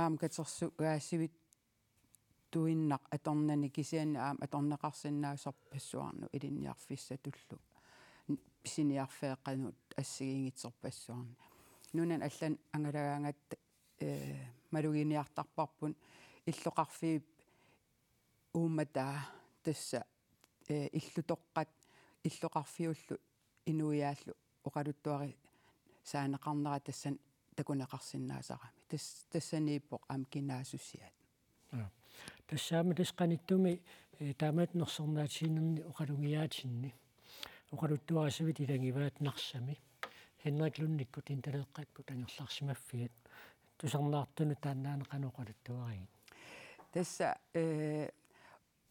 Aamma katersugaasivittuinnaq atornani kisianni aamma atorneqarsinnaasorpassuarnut ilinniarfissatullu pisiniarfeeqqanut assigiinngitsorpassuarni. Nunani allani angalagaangatta, eh, maluginiartarparput illoqarfiup uummataa tassa, eh, illutoqqat illoqarfiullu inuiaallu oqaluttuarisaaneqarnera tassani takuneqarsinnaasarami. Tas-, tassaniippoq aamma kinaassusiat. Aa. Tassami tassa qanittumi, eh, taamatut nersornaatiginerni oqalugiaatinni oqaluttuarisavit ilagivaat Narsami. Henrik Lundikkut Intaleeqqakkut angerlarsimaffiat. Tusarnaartunut taannaana qanoq oqaluttuarigit? Tassa, eh,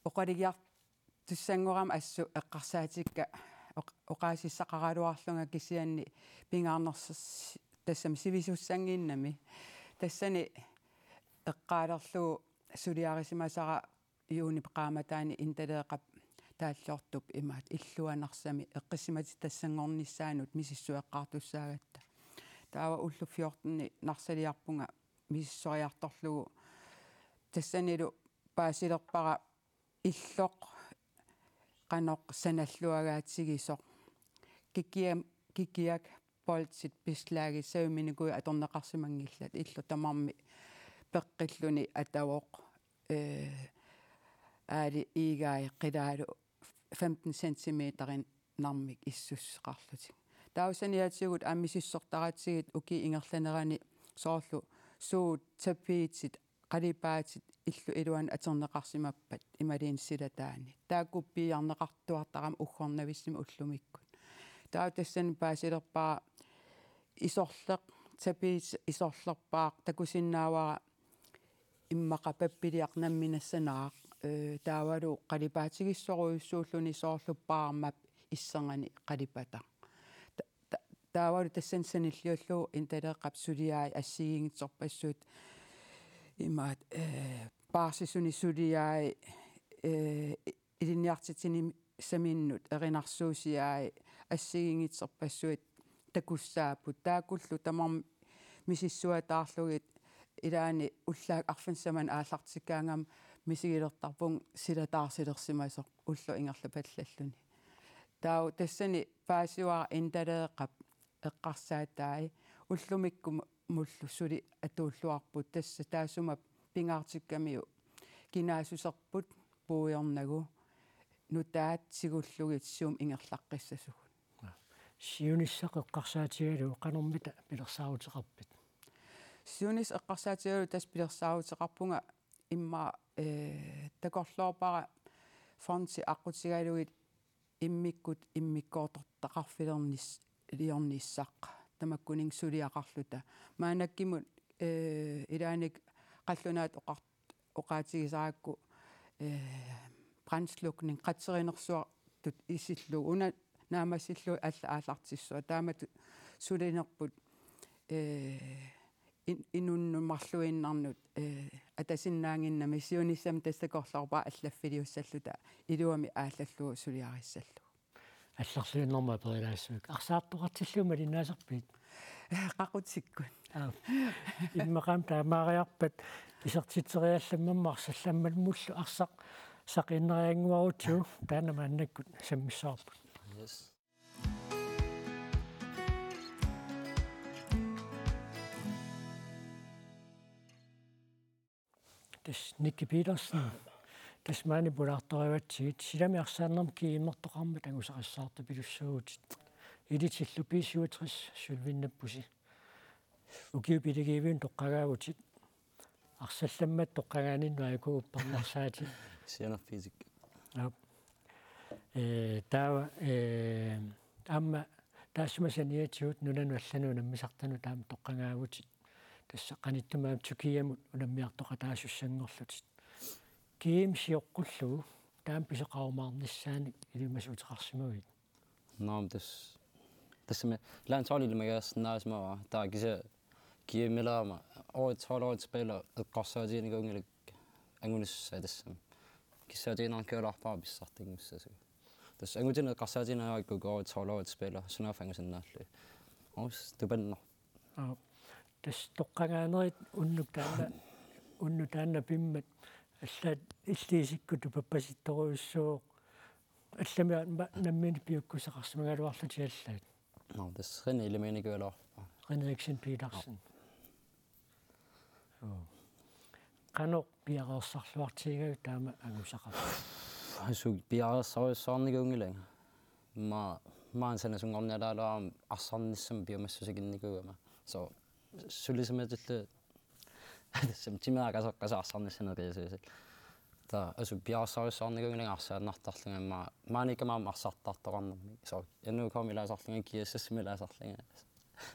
oqalugiartussanngorama assut eqqarsaatikka oq-, oqaasissaqaraluarlunga kisianni pingaarnersis-, tassami sivisussannginnami. Tassani eqqaalerlugu suliarisimasara juunip qaammataani Intaleeqqap taalliortup imaattoq illuanut Narsami eqqissimatitsissanngornissaanut misissueqqaartussaagatta. Taava ullut fjorten Narsaliarpunga misissoriartorlugu tassanilu paasilerpara illoq qanoq sanalluagaatigisoq. Kikia-, kikiak, boltit, beslagit saviminikuit atorneqarsimanngillat, illoq tamarmi peqqilluni atavoq, eh, aali iigai qilaalu femten centimeteriinnarmik issusseqarlutik. Taava saniatigut aamma misissortaratsigit ukiup ingerlanerani soorlu suut, tapetit, qalipaatit illup iluani atorneqarsimappat imaluunniit silataani. Taakku piiarneqartuartarami uggornavissumik ullumikkut. Taava tassani paasilerpara isorleq, tapeti isorlerpaaq takusinnaavara immaqa pappiliaq namminassanaraq, eh, taavalu qalipaatigissorujussuulluni soorlu paarmap isserngani qalipataq. Taavalu tassani sanilliullugu Indaleeqqap suliai assigiinngitsorpassuit imaat, eh, paarsisunik suliai, eh, ilinniartitsini- saminnut erinarsuusiai assigiinngitsorpassuit takussaapput. Taakkullu tamarmik misissuataarlugit ilaanni ullaaq arfineq-sisamanik aallartikkaangama misigilertarpunga sila taarsilersimasoq ulloq ingerlapallalluni. Taava tassani paasivara Indaleeqqap eqqarsaatai ullumikkumullu suli atuulluarput, tassa taassuma pingaartikkamiuk kinaassuserput puigornagu nutaat tigullugit siumut ingerlaqqissasugut. Siunissaq eqqarsaatigalugu qanormita pilersaaruteqarpit? Siunissaq eqqarsaatigalugu tassa pilersaaruteqarpunga immaqa, eh, takorloorpara fondi aqqutigalugit immikkut immikkoortortaqarfilernis-, liornissaq tamakkuninnga suliaqarluta. Maannakkut, eh, ilaanni qallunaatut oqar-, oqaatigisarakku, eh, brandslukning qatserinersuartut isillugu, una naammassillugu alla aallartissuaq. Taamatut sulinerput, eh, in-, inunnut marluinnarnut, eh, atasinnaannginnami siunissami tassa takorloorpara allaffiliussalluta iluamik aallallugu suliarissallugu. Allarluinnarmik aperilaassuakka. Arsaartoqartillugu malinnaasarpit? Eh, qaqutikkut. Aap. Immaqa aamma taamaariarpat isertitseriallammammat arsallammammullu arsaq saqiinnariannguarutsigu taanna maannakkut sammissavarput. Yes. Tassa Nicky Petersen, tassa maani pulaartorivatsigit, silami arsaannermi G M-ertoqarmat angusaqassaartupilussuuvutit. Elitillu B syvogtres sølvinnappusi. Ukiut pileqiivinnut toqqagaavutit. Arsallammat toqqagaaninnut aajuku uppernarsaatit. Sianerfigisik. Aap. Eh, taava, eh, aamma taassuma saniatigut nunanut allanut unammisartanut taama toqqagaavutit. Tassa qanittumi aamma Tyrkiamut unammiartoqataasussanngorlutit. G M sioqqullugu taama pisoqarumaarnissaanik ilimasuuteqarsimavit? Naamik, tassa, tassami landsholdit ilimagaasinnaasimavara, taava kisianni G M-ilerama årets, hold årets spiller eqqarsaatiginikuunngilakka angunissaa tassami. Kissaatiginarnikuugaluarpara pissartanngussasoq. Tassa angutini eqqarsaatiginikuuakka årets, hold årets spiller, sunaaffa angusinnaallugit. Årets tupanner. Aap. Tassa toqqagaanerit unnuk taanna, unnuk taanna pimmat, allaat illit isikkoq tupappasittorujussuuvoq, allami aamma nammineq piukkussaqarsimagaluarlutit allaat. Nå, tassa René Lemmenikuugaluarpara. René Eriksen Petersen. Joo. Qanoq piareersarluartigigavit taama angusaqartoq? Assut piareersarujussuarnikuunngilanga. Maani, maani sanasunngornialaaraluarama arsarnissamut piumassusiginnikuugama. Så, sulisamatillu tassami timera kaseqqasoq arsarnissanik qiasuusit. Taava assut piareersarujussuarnikuunngilanga arsaannartarlunga, maani, maaniikkama aamma arsartartoqarnermik. Så, N O K-mi ilaasarlunga, G S S-imi ilaasarlunga.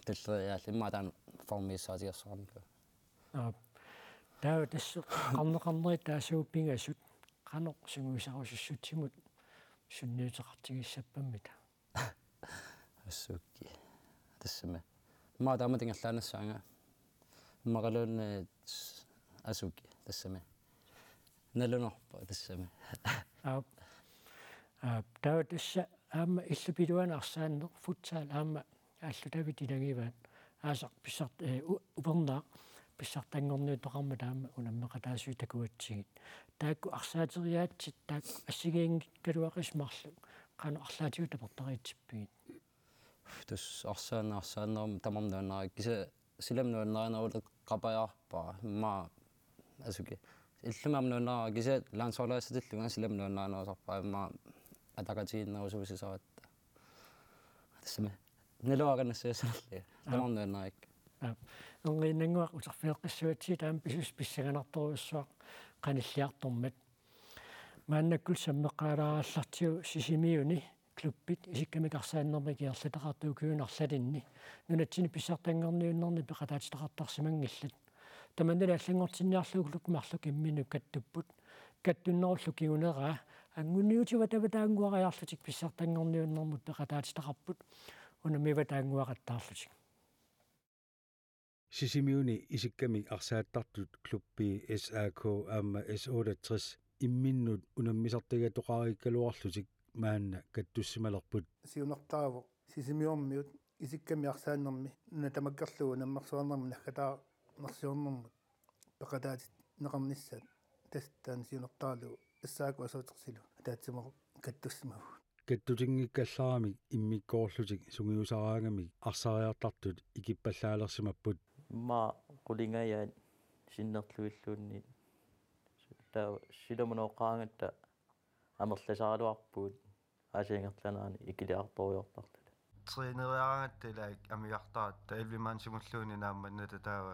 Tulleriiaarlunga immaqa taanna formiissaatigersuarnikuuvunga. Aap. Taava tassa qarneqarnerit taassuugut pingasut, qanoq sungiusarusussutsimut sunniuteqartigissappammita? Assukki. Tassami. Immaqa taamatut ingerlaannassaanga. Immaqaluunniit assukki. Tassami. Nalunarpoq tassami. Aap. Aap, taava tassa aamma illup iluani arsaanneq futsal aamma aallutavit ilagivaat. Aasaq pissart-, eh, u-, upernaaq pissartanngorniuttoqarmat aamma unammeqataasui takuatsigit. Taakku arsaateriaatsit taakku assigiinngikkaluaqisut marluk qanoq arlaatigut tapertariitsippigit? Tassa arsaanneq arsaannermut tamarmik nuannarakkit, kisianni silami nuannarineruleqapajaarpara. Immaqa assukki. Illumi aamma nuannarakkit, kisianni landsholdiassatillunga silami nuannarinerusarpara. Immaqa ataqatigiinnerusuusisaratta. Tassami. Naluara nassiassalli. Aap. Tamarmik nuannarakkit. Aap. Erniinnannguaq uterfigeqqissuatsigit aamma pisussaq pissanganartorujussuaq qanilliartormat. Maannakkullu sammeqqaalaarallartigu Sisimiuni klubbit isikkamik arsaannermik ingerlataqartut ukiuni arlalinni nunatsinni pissartanngorniunnerni peqataatitaqartarsimanngillat. Tamannalu allanngortinniarlugu klubbit marluk imminnut kattupput. Kattunnerullu kinguneraa anguniutivatavataannguariarlutik pissartanngorniunnermut peqataatitaqarput. unammivaat taannguaqattaarlutik. Sisimiuni isikkamik arsaattartut klubbi S A K aamma S otteogtres imminnut unammisartagatoqarikkaluarlutik maanna kattussimalerput. Siunertaavoq Sisimiormiut isikkamik arsaannermi nuna tamakkerlugu unammersuarnermi naggataarnersiornermut peqataatinneqarnissaat, tassa taanna siunertaralugu S A K S otteogtresilu ataatsimooq kattussimavugut. Kattutinngikkallaramik immikkoorlutik sungiusaraangamik arsariartartut ikippallaalersimapput. Immaqa qulingajaat sinnerlugilluunniit. Taava silamunooqqaangatta amerlasaraluarpugut aasiit ingerlanerani ikiliartorujoortarluta. Træneriaraangatta ilaat amigartaratta elleve mandsimulluunniit naammanneq taava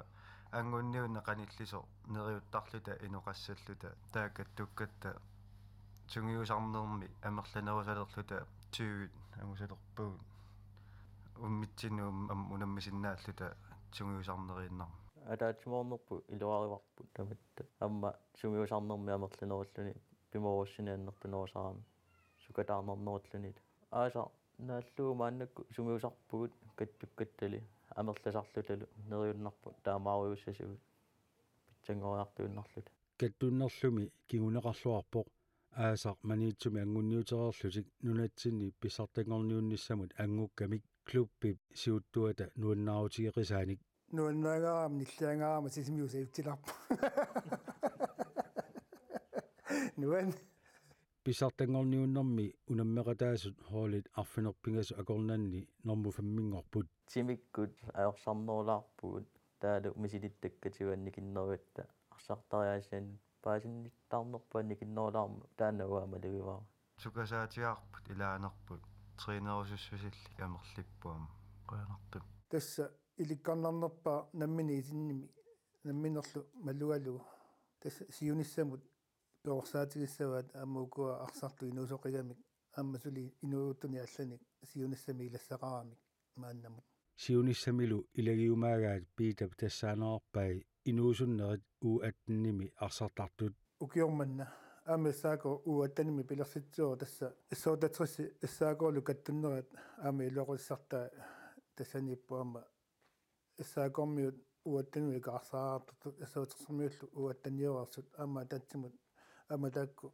angunniunneq qanillisoq neriuttarluta inoqassalluta, taava kattukkatta sungiusarnermi amerlanerusalerluta tyve angusalerpagut, unammitsinnut am-, am-, unammisinnaalluta sungiusarneriinnarmik. Ataatsimoornerput iluarivarput tamatta. Aamma sungiusarnermi amerlanerulluni pimoorussineq annertunerusarami sukataarnarnerulluni. Aasaq naallugu maannakkut sungiusarpugut kattukkattali amerlasarlutalu, neriunnarpoq taamaarujussuusigut pitsanngoriartuinnarluta. Kattunnerlumi kinguneqarluarpoq aasaq Maniitsumi angunniutereerlutik nunatsinni pissartanngorniunnissamut anngukkamik klubbip siuttuata nuannaarutigeqisaanik. Nuannaangaarama nilliangaarama Sisimiut saaffigilaarpoq. Nuan. Pissartanngorniunnermi unammeqataasut holdit arfineq-pingasut akornanni normu femminngorput. Timikkut ajorsarnerulaarpugut, taavalu misilittakkatigit annikinnerugatta arsartariaasianik paasinnittaarnerput annikinnerulaarmat taanna uanga malugivara. Sukasaatigaarput ilaanerput trænerusussusillit amerlippoq aamma. Qujanartumik. Tassa ilikkarnarnerpaaq nammineq isinnimi namminerlu malugalugu. Tassa siunissamut perorsaatigissavaat aamma ukua arsartut inuusoqigamik aamma suli inuusuttuni allanik siunissami ilassaqaramik maannamut. Siunissamilu ilagiumaagaat Piitap tassaanerarpai inuusunnerit U attenimi arsartartut. Ukioq manna aamma S A K U attenimi pilersitsivoq, tassa S otteogtres S A K-lu kattunnerat aamma iluaqutissartaa tassaniippoq aamma S A K-miut U attenimut ikaarsaartut S otteogtres-imiullu U attenioreersut aamma ataatsimut aamma taakku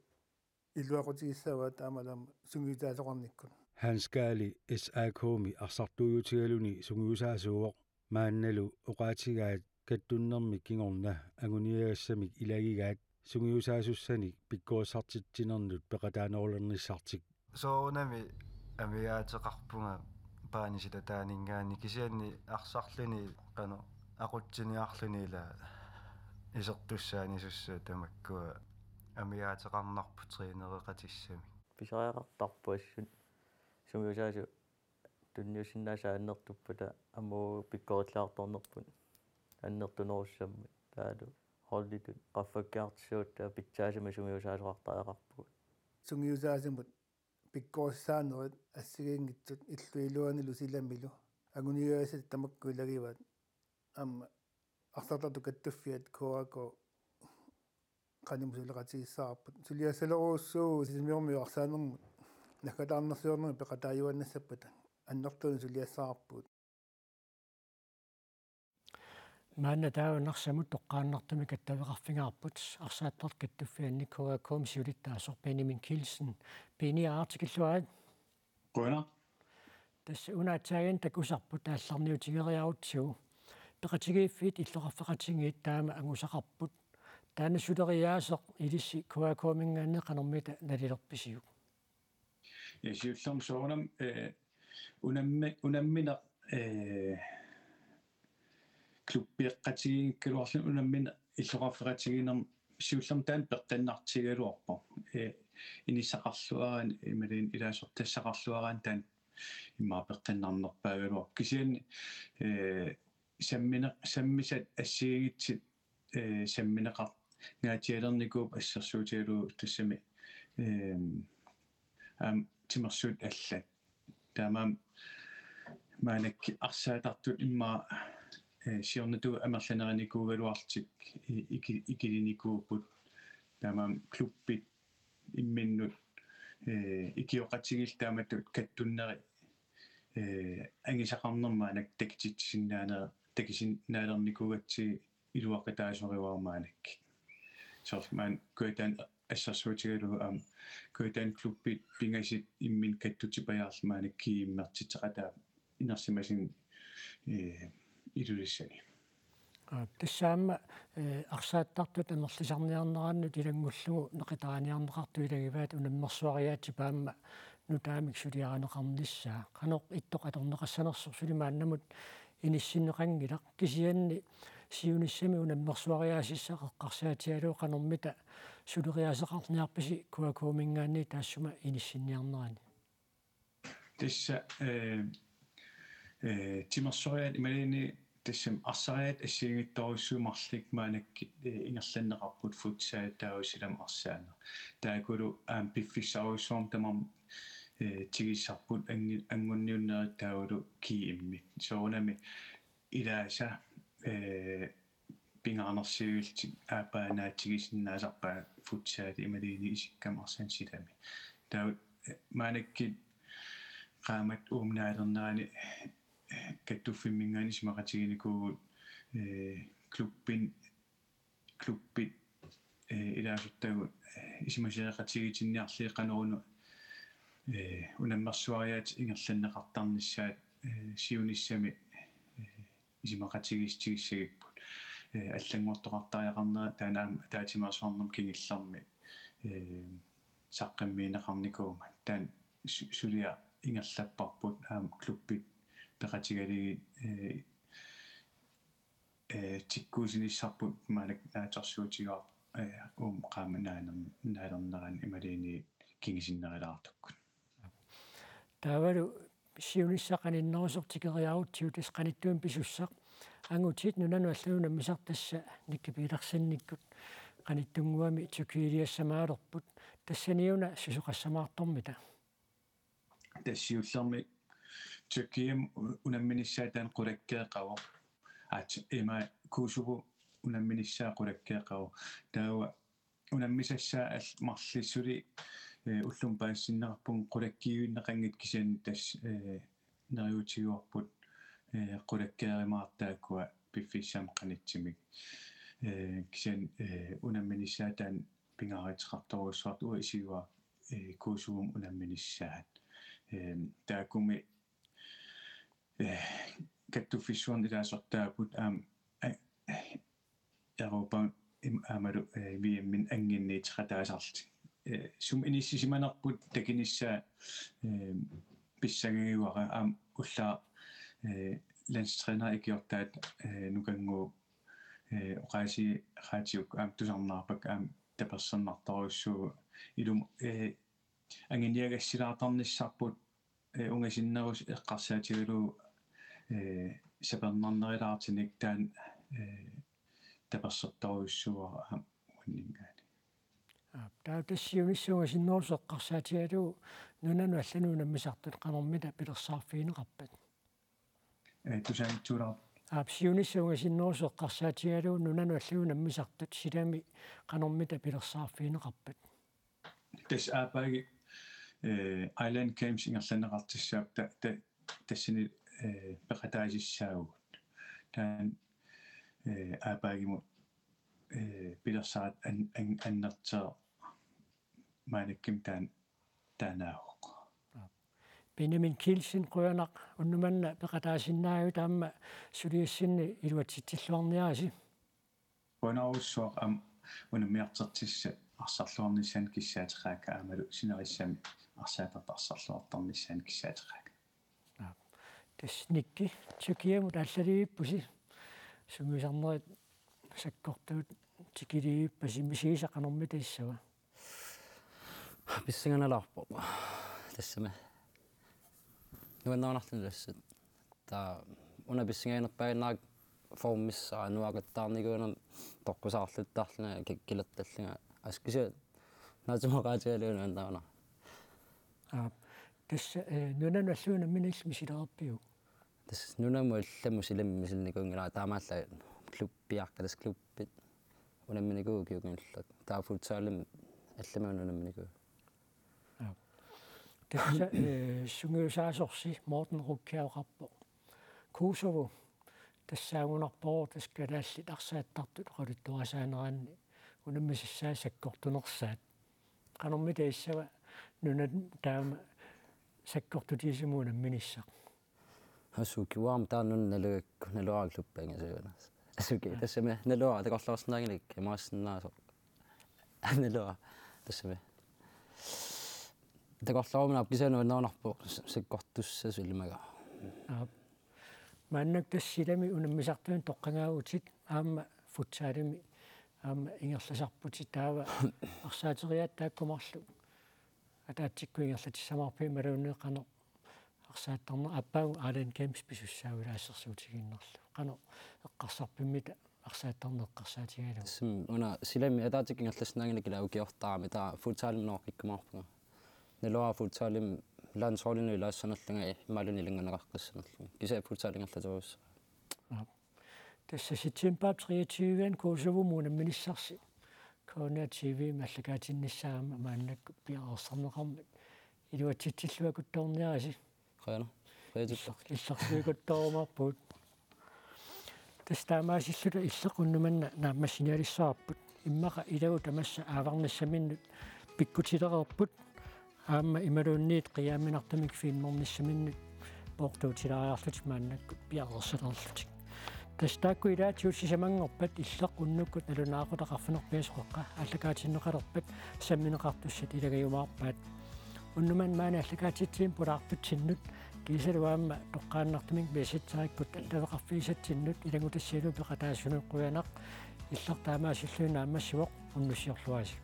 iluaqutigissavaat aamma aamma sungiusaasoqarnikkut. Hans Kaali S A K-mi arsartuujutigaluni sungiusaasuuvoq, maannalu oqaatigaat kattunnermik kingorna anguniagassamik ilagigaat sungiusaasussanik pikkorissartitsinernut peqataanerulernissartik. Soorunami amigaateqarpunga paani silataaninngaanniit, kisianni arsarluni qanoq aqutsiniarluni ila isertussaanisussat tamakkua amigaateqarnarput trænereqatissamik. Pisariaqartarpoq assut sungiusaasut tunniussinnaasut annertuppata aamma pikkorissartornerput annertunerussammat, taavalu holditut qaffakkiartussat taava pitsaasumik sungiusaasoqartariaqarpugut. Sungiusaasamut pikkorissaanerit assigiinngitsut illup iluanilu silamilu anguniagassat tamakku ilagivaat aamma arsartartut kattuffiat K A K qanimut suleqatigissavarput. Suliassalerujussuuvugut Sisimiormiut arsaanermut naggataarnersiornermik peqataajuaannassappata, annertuunik suliassavarput. Maanna taava Narsamut toqqaannartumik attaveqarfigaarput arsaattartut kattuffianni K A K-mi siulittaasoq Benjamin Kielsen. Benny, aatsaat tikilluarit. Qujanaq. Tassa una aatsaat takusarput aallarniutigeriarutsigu. Peqatigiiffiit illoqarfeqatigiit taama angusaqarput. Taanna suleriaaseq ilissi K A K-minngaanniit qanormita nalilerpisiuk? Ja, siullermik soorunami, eh, unammi-, unammineq, eh, klubbieqqatigiinngikkaluarluni unammineq illoqarfeqatigiinnermi siullermik taanna peqqinnartigigaluarpoq. Eh, inissaqarluaraanni imaluunniit ilaasortassaqarluaraanni taanna immaqa peqqinnarnerpaagaluarpoq. Kisianni, eh, sammine-, sammisat assigiinngitsut, eh, sammineqar-, ngaatsialernikuupput assersuutigalugu tassami, ehm, aamma timersuut allat. Taamaammat maannakkut arsaattartut immaqa, eh, siornatigut amerlanerunikuugaluarlutik i-, iki-, ikilinikuupput. Taamaammat klubbit imminnut, eh, ikioqatigiillu taamatut kattunnerit eh, angisaqarnermut maannakkut takititsisinnaanera, takisinnaalernikuugatsigit iluaqutaasorivaat maannakkut. Soorlu maanna Kujataan assersuutigalugu aamma Kujataan klubbit pingasut imminnut kattutsipajaarlugit maannakkut G M-ertitseqataat inersimasuni, eh, Ilulissani. Aa, tassa aamma, eh, arsaattartut amerlisarniarnerannut ilanngullugu neqitariarneqartut ilagivaat unammersuariaatsip aamma nutaamik suliarineqarnissaa. Qanoq ittoq atorneqassanersoq suli maannamut inissinneqanngilaq, kisianni siunissami unammersuariaasissaq eqqarsaatigalugu qanormita suleriaaseqarniarpisi K A K-minngaanniit taassuma inissinniarnerani? Tassa, eh, eh, timersoriaat imaluunniit tassami arsariaatsit assigiinngitsorujussuit marluk maannakkut, eh, ingerlanneqarput futsal taava silammik arsaaneq. Taakkulu aamma piffissarujussuarmik tamarmik, eh, tigusarput angi-, anguniunnerit taavalu G M-it. Soorunami ilaasa, eh, pingaarnersiuillutik aappaa naatigisinnaasarpaat futsalit imaluunniit isikkamik arsaaneq silami. Taava, eh, maannakkut qaammat uuma naalernerani, eh, kattuffimminngaanniit isumaqatiginikuuvugut, eh, klubbin-, klubbit, eh, ilaasortagut, eh, isumasioqatigiittinniarlugit qanoruna, eh, unammersuariaatsit ingerlanneqartarnissaat, eh, siunissami, eh, isumaqatigiissutigissagipput. Eh, allanngortoqartariaqarnera taanna aamma ataatsimeersuarnermut kingullermik, eh, saqqummiunneqarnikuummat. Taanna su-, suliaq ingerlapparput aamma klubbit peqatigalugit, eh, eh, tikkuusinissarput maannakkut naatsorsuutigaarput, eh, uuma qaammat naaner-, naalernerani imaluunniit kingusinnerulaartukkut. Taavalu siunissaq qaninnerusoq tikeriarutsigu tassa qanittuinnaq pisussaq. Angutit nunanut allanut unammisartut tassa Nicky Peterseninikkut qanittunnguamik Tyrkiiliassamaarput. Tassaniuna susoqassamaartormita? Tassa siullermik Tyrkiami unamminissaa taanna qulakkeeqavoq. Aat, ima Kosovo unamminissaa qulakkeeqavoq. Taava unammisassaat all-, marluk suli, eh, ullumi paasisinneqarpunga qulakkiivinneqanngitsoq, kisianni tassa, eh, neriuutigaarput, eh, qulakkeerumaartut taakkua piffissami qanittumik. Eh, kisianni, eh, unamminissaa taanna pingaaruteqartorujussuartut uanga isigaara, eh, Kosovomut unamminissaat. Eh, taakkumi, eh, kattuffissuarnut ilaasortaapput aamma, eh, Europa im-, aammalu, eh, V M-inik annginniitseqataasarlutik. Eh, sumi inissisimanerput takunissaa, eh, pissangagiuara aamma ullaaq, eh, landstræneri ikiortaat, eh, Nukannguup, eh, oqaasii raatiuk aamma tusarnaarpakka aamma tapersersortorujussuuvoq ilumut, eh, anguniagassilaartarnissarput, eh, ungasinnerusut eqqarsaatigalugu, eh, sapernarnerulaartunik taanna, eh, tapersersortorujussuuara aamma uanninngaanniit. Aap, taava tassa siunissaq ungasinnerusoq eqqarsaatigalugu nunanut allanut unammisartut qanormita pilersaarfigineqarpat? Eh, tusaanitsuulaarpoq. Aap, siunissaq ungasinnerusoq eqqarsaatigalugu nunanut allanut unammisartut silami qanormita pilersaarfigineqarpat? Tassa aappaagu, eh, Island Games ingerlanneqartussaapput ta-, ta-, tassani, eh, peqataasussaavugut. Taanna, eh, aappaagumut, eh, pilersaarutit an-, an-, annertuumik maannakkut taanna, taannaavoq. Benjamin Kielsen, qujanaq unnuk manna peqataasinnaagavit aamma suliassinni iluatsitsilluarniarisi. Qujanarujussuaq aamma unammiartortissat arsarluarnissaannut kissaateqaakka aammalu sinerissami arsaattartut arsarluartarnissaannut kissaateqaakka. Aap. Tassa Nicky, Tyrkiamut aallaliivippusi. Sungiusarnerit sakkortuut tikiliivippasi, misigisat qanormita issava? Pissanganalaarpoq. Tassami. Nuannerunarluni tassa. Taava una pissangaginerpaaginnarpara formissara nuaqattaarnikuunera toqqusaarluttarlunga ki-, kilertallunga. Askisa naatsumaqaatigalugu nuannerunarpoq. Aap. Tassa, eh, nunanut allanut unammineq illit misilereerpiuk? Tassa nunamut allamut silami misilinikuunngilara, taamaallaat klubbiarka, tassa klubbit unamminikuuvugut ukiut kingulliit. Taava futsalimi allamut unamminikuuvugut. Aap. Tassa, eh, sungiusaasorsi Morten Rukkiaq oqarpoq: Kuusovu, tassaagunarpoq tassa kalaallit arsaattartut oqaluttuarisaaneranni unammisassaat sakkortunersaat. Qanormi tassava nunat taama sakkortutigisumik unamminissaq? Asuki, uanga taanna nalugakku, naluara klubbi angisuunas. Asuki, tassami naluara takorloorsinnaanngilakka, imaassinnaavoq. Naluara, tassami. Takorloorumina kisianni nuannerunarpoq s-, sakkortussasoq ilimagara. Aap. Maannakkut tassa silami unammisartunik toqqagaavutit aamma futsalimi aamma ingerlasarputit, taava arsaateriaat taakku marluk ataatsikkut ingerlatissamaarpigit imaluunniit qanoq arsaattarneq, aappaagu Island Games pisussaavutit assersuutigiinnarlugu? Qanoq eqqarsarpimmita arsaattarneq eqqarsaatigalugu? Tassami una silami ataatsikkut ingerlassinnaanngilakka, ilaa ukiortaami taava futsalimi nooqqikkumaarpunga. Naluara futsalimi landsholdinut ilaassanerlunga imaluunniit ilanngunneqaqqissanerlunga. Kisianni futsal ingerlaterussavara. Aap. Tassa september treogtyve Kuusovumut unamminissarsi K N R T V-mi aallakaatinnissaa aamma maannakkut piareersarneqarmat iluatsitsilluakuttoorniarisi. Qujanaq. Qujanaq. Illersuikuttoormaarpugut. Tassa taamaasilluta Illeq unnuk manna naammassinialissavarput. Immaqa ilagut tamassa aavarnissaminnut pikkutilereerput. Aamma imaluunniit qiiaminartumik filmernissaminnut poortuutilaariarlutik maannakkut piareersalereerlutik. Tassa taakku ilaatigut sisamanngorpat Illeq unnukkut nalunaaqutaq arfineq-pingasut qeqqa aallakaatinneqalerpat sammineqartussat ilagiumaarpaat. Unnuk manna maani aallakaatitsivimmi pulaartutsinnut kiisalu aamma toqqaannartumik Messengerikkullu attaveqarfigisatsinnut ilanngutassialuit peqataasunut qujanaq. Illeq taamaasilluni naammassivoq, unnussiorluarisi.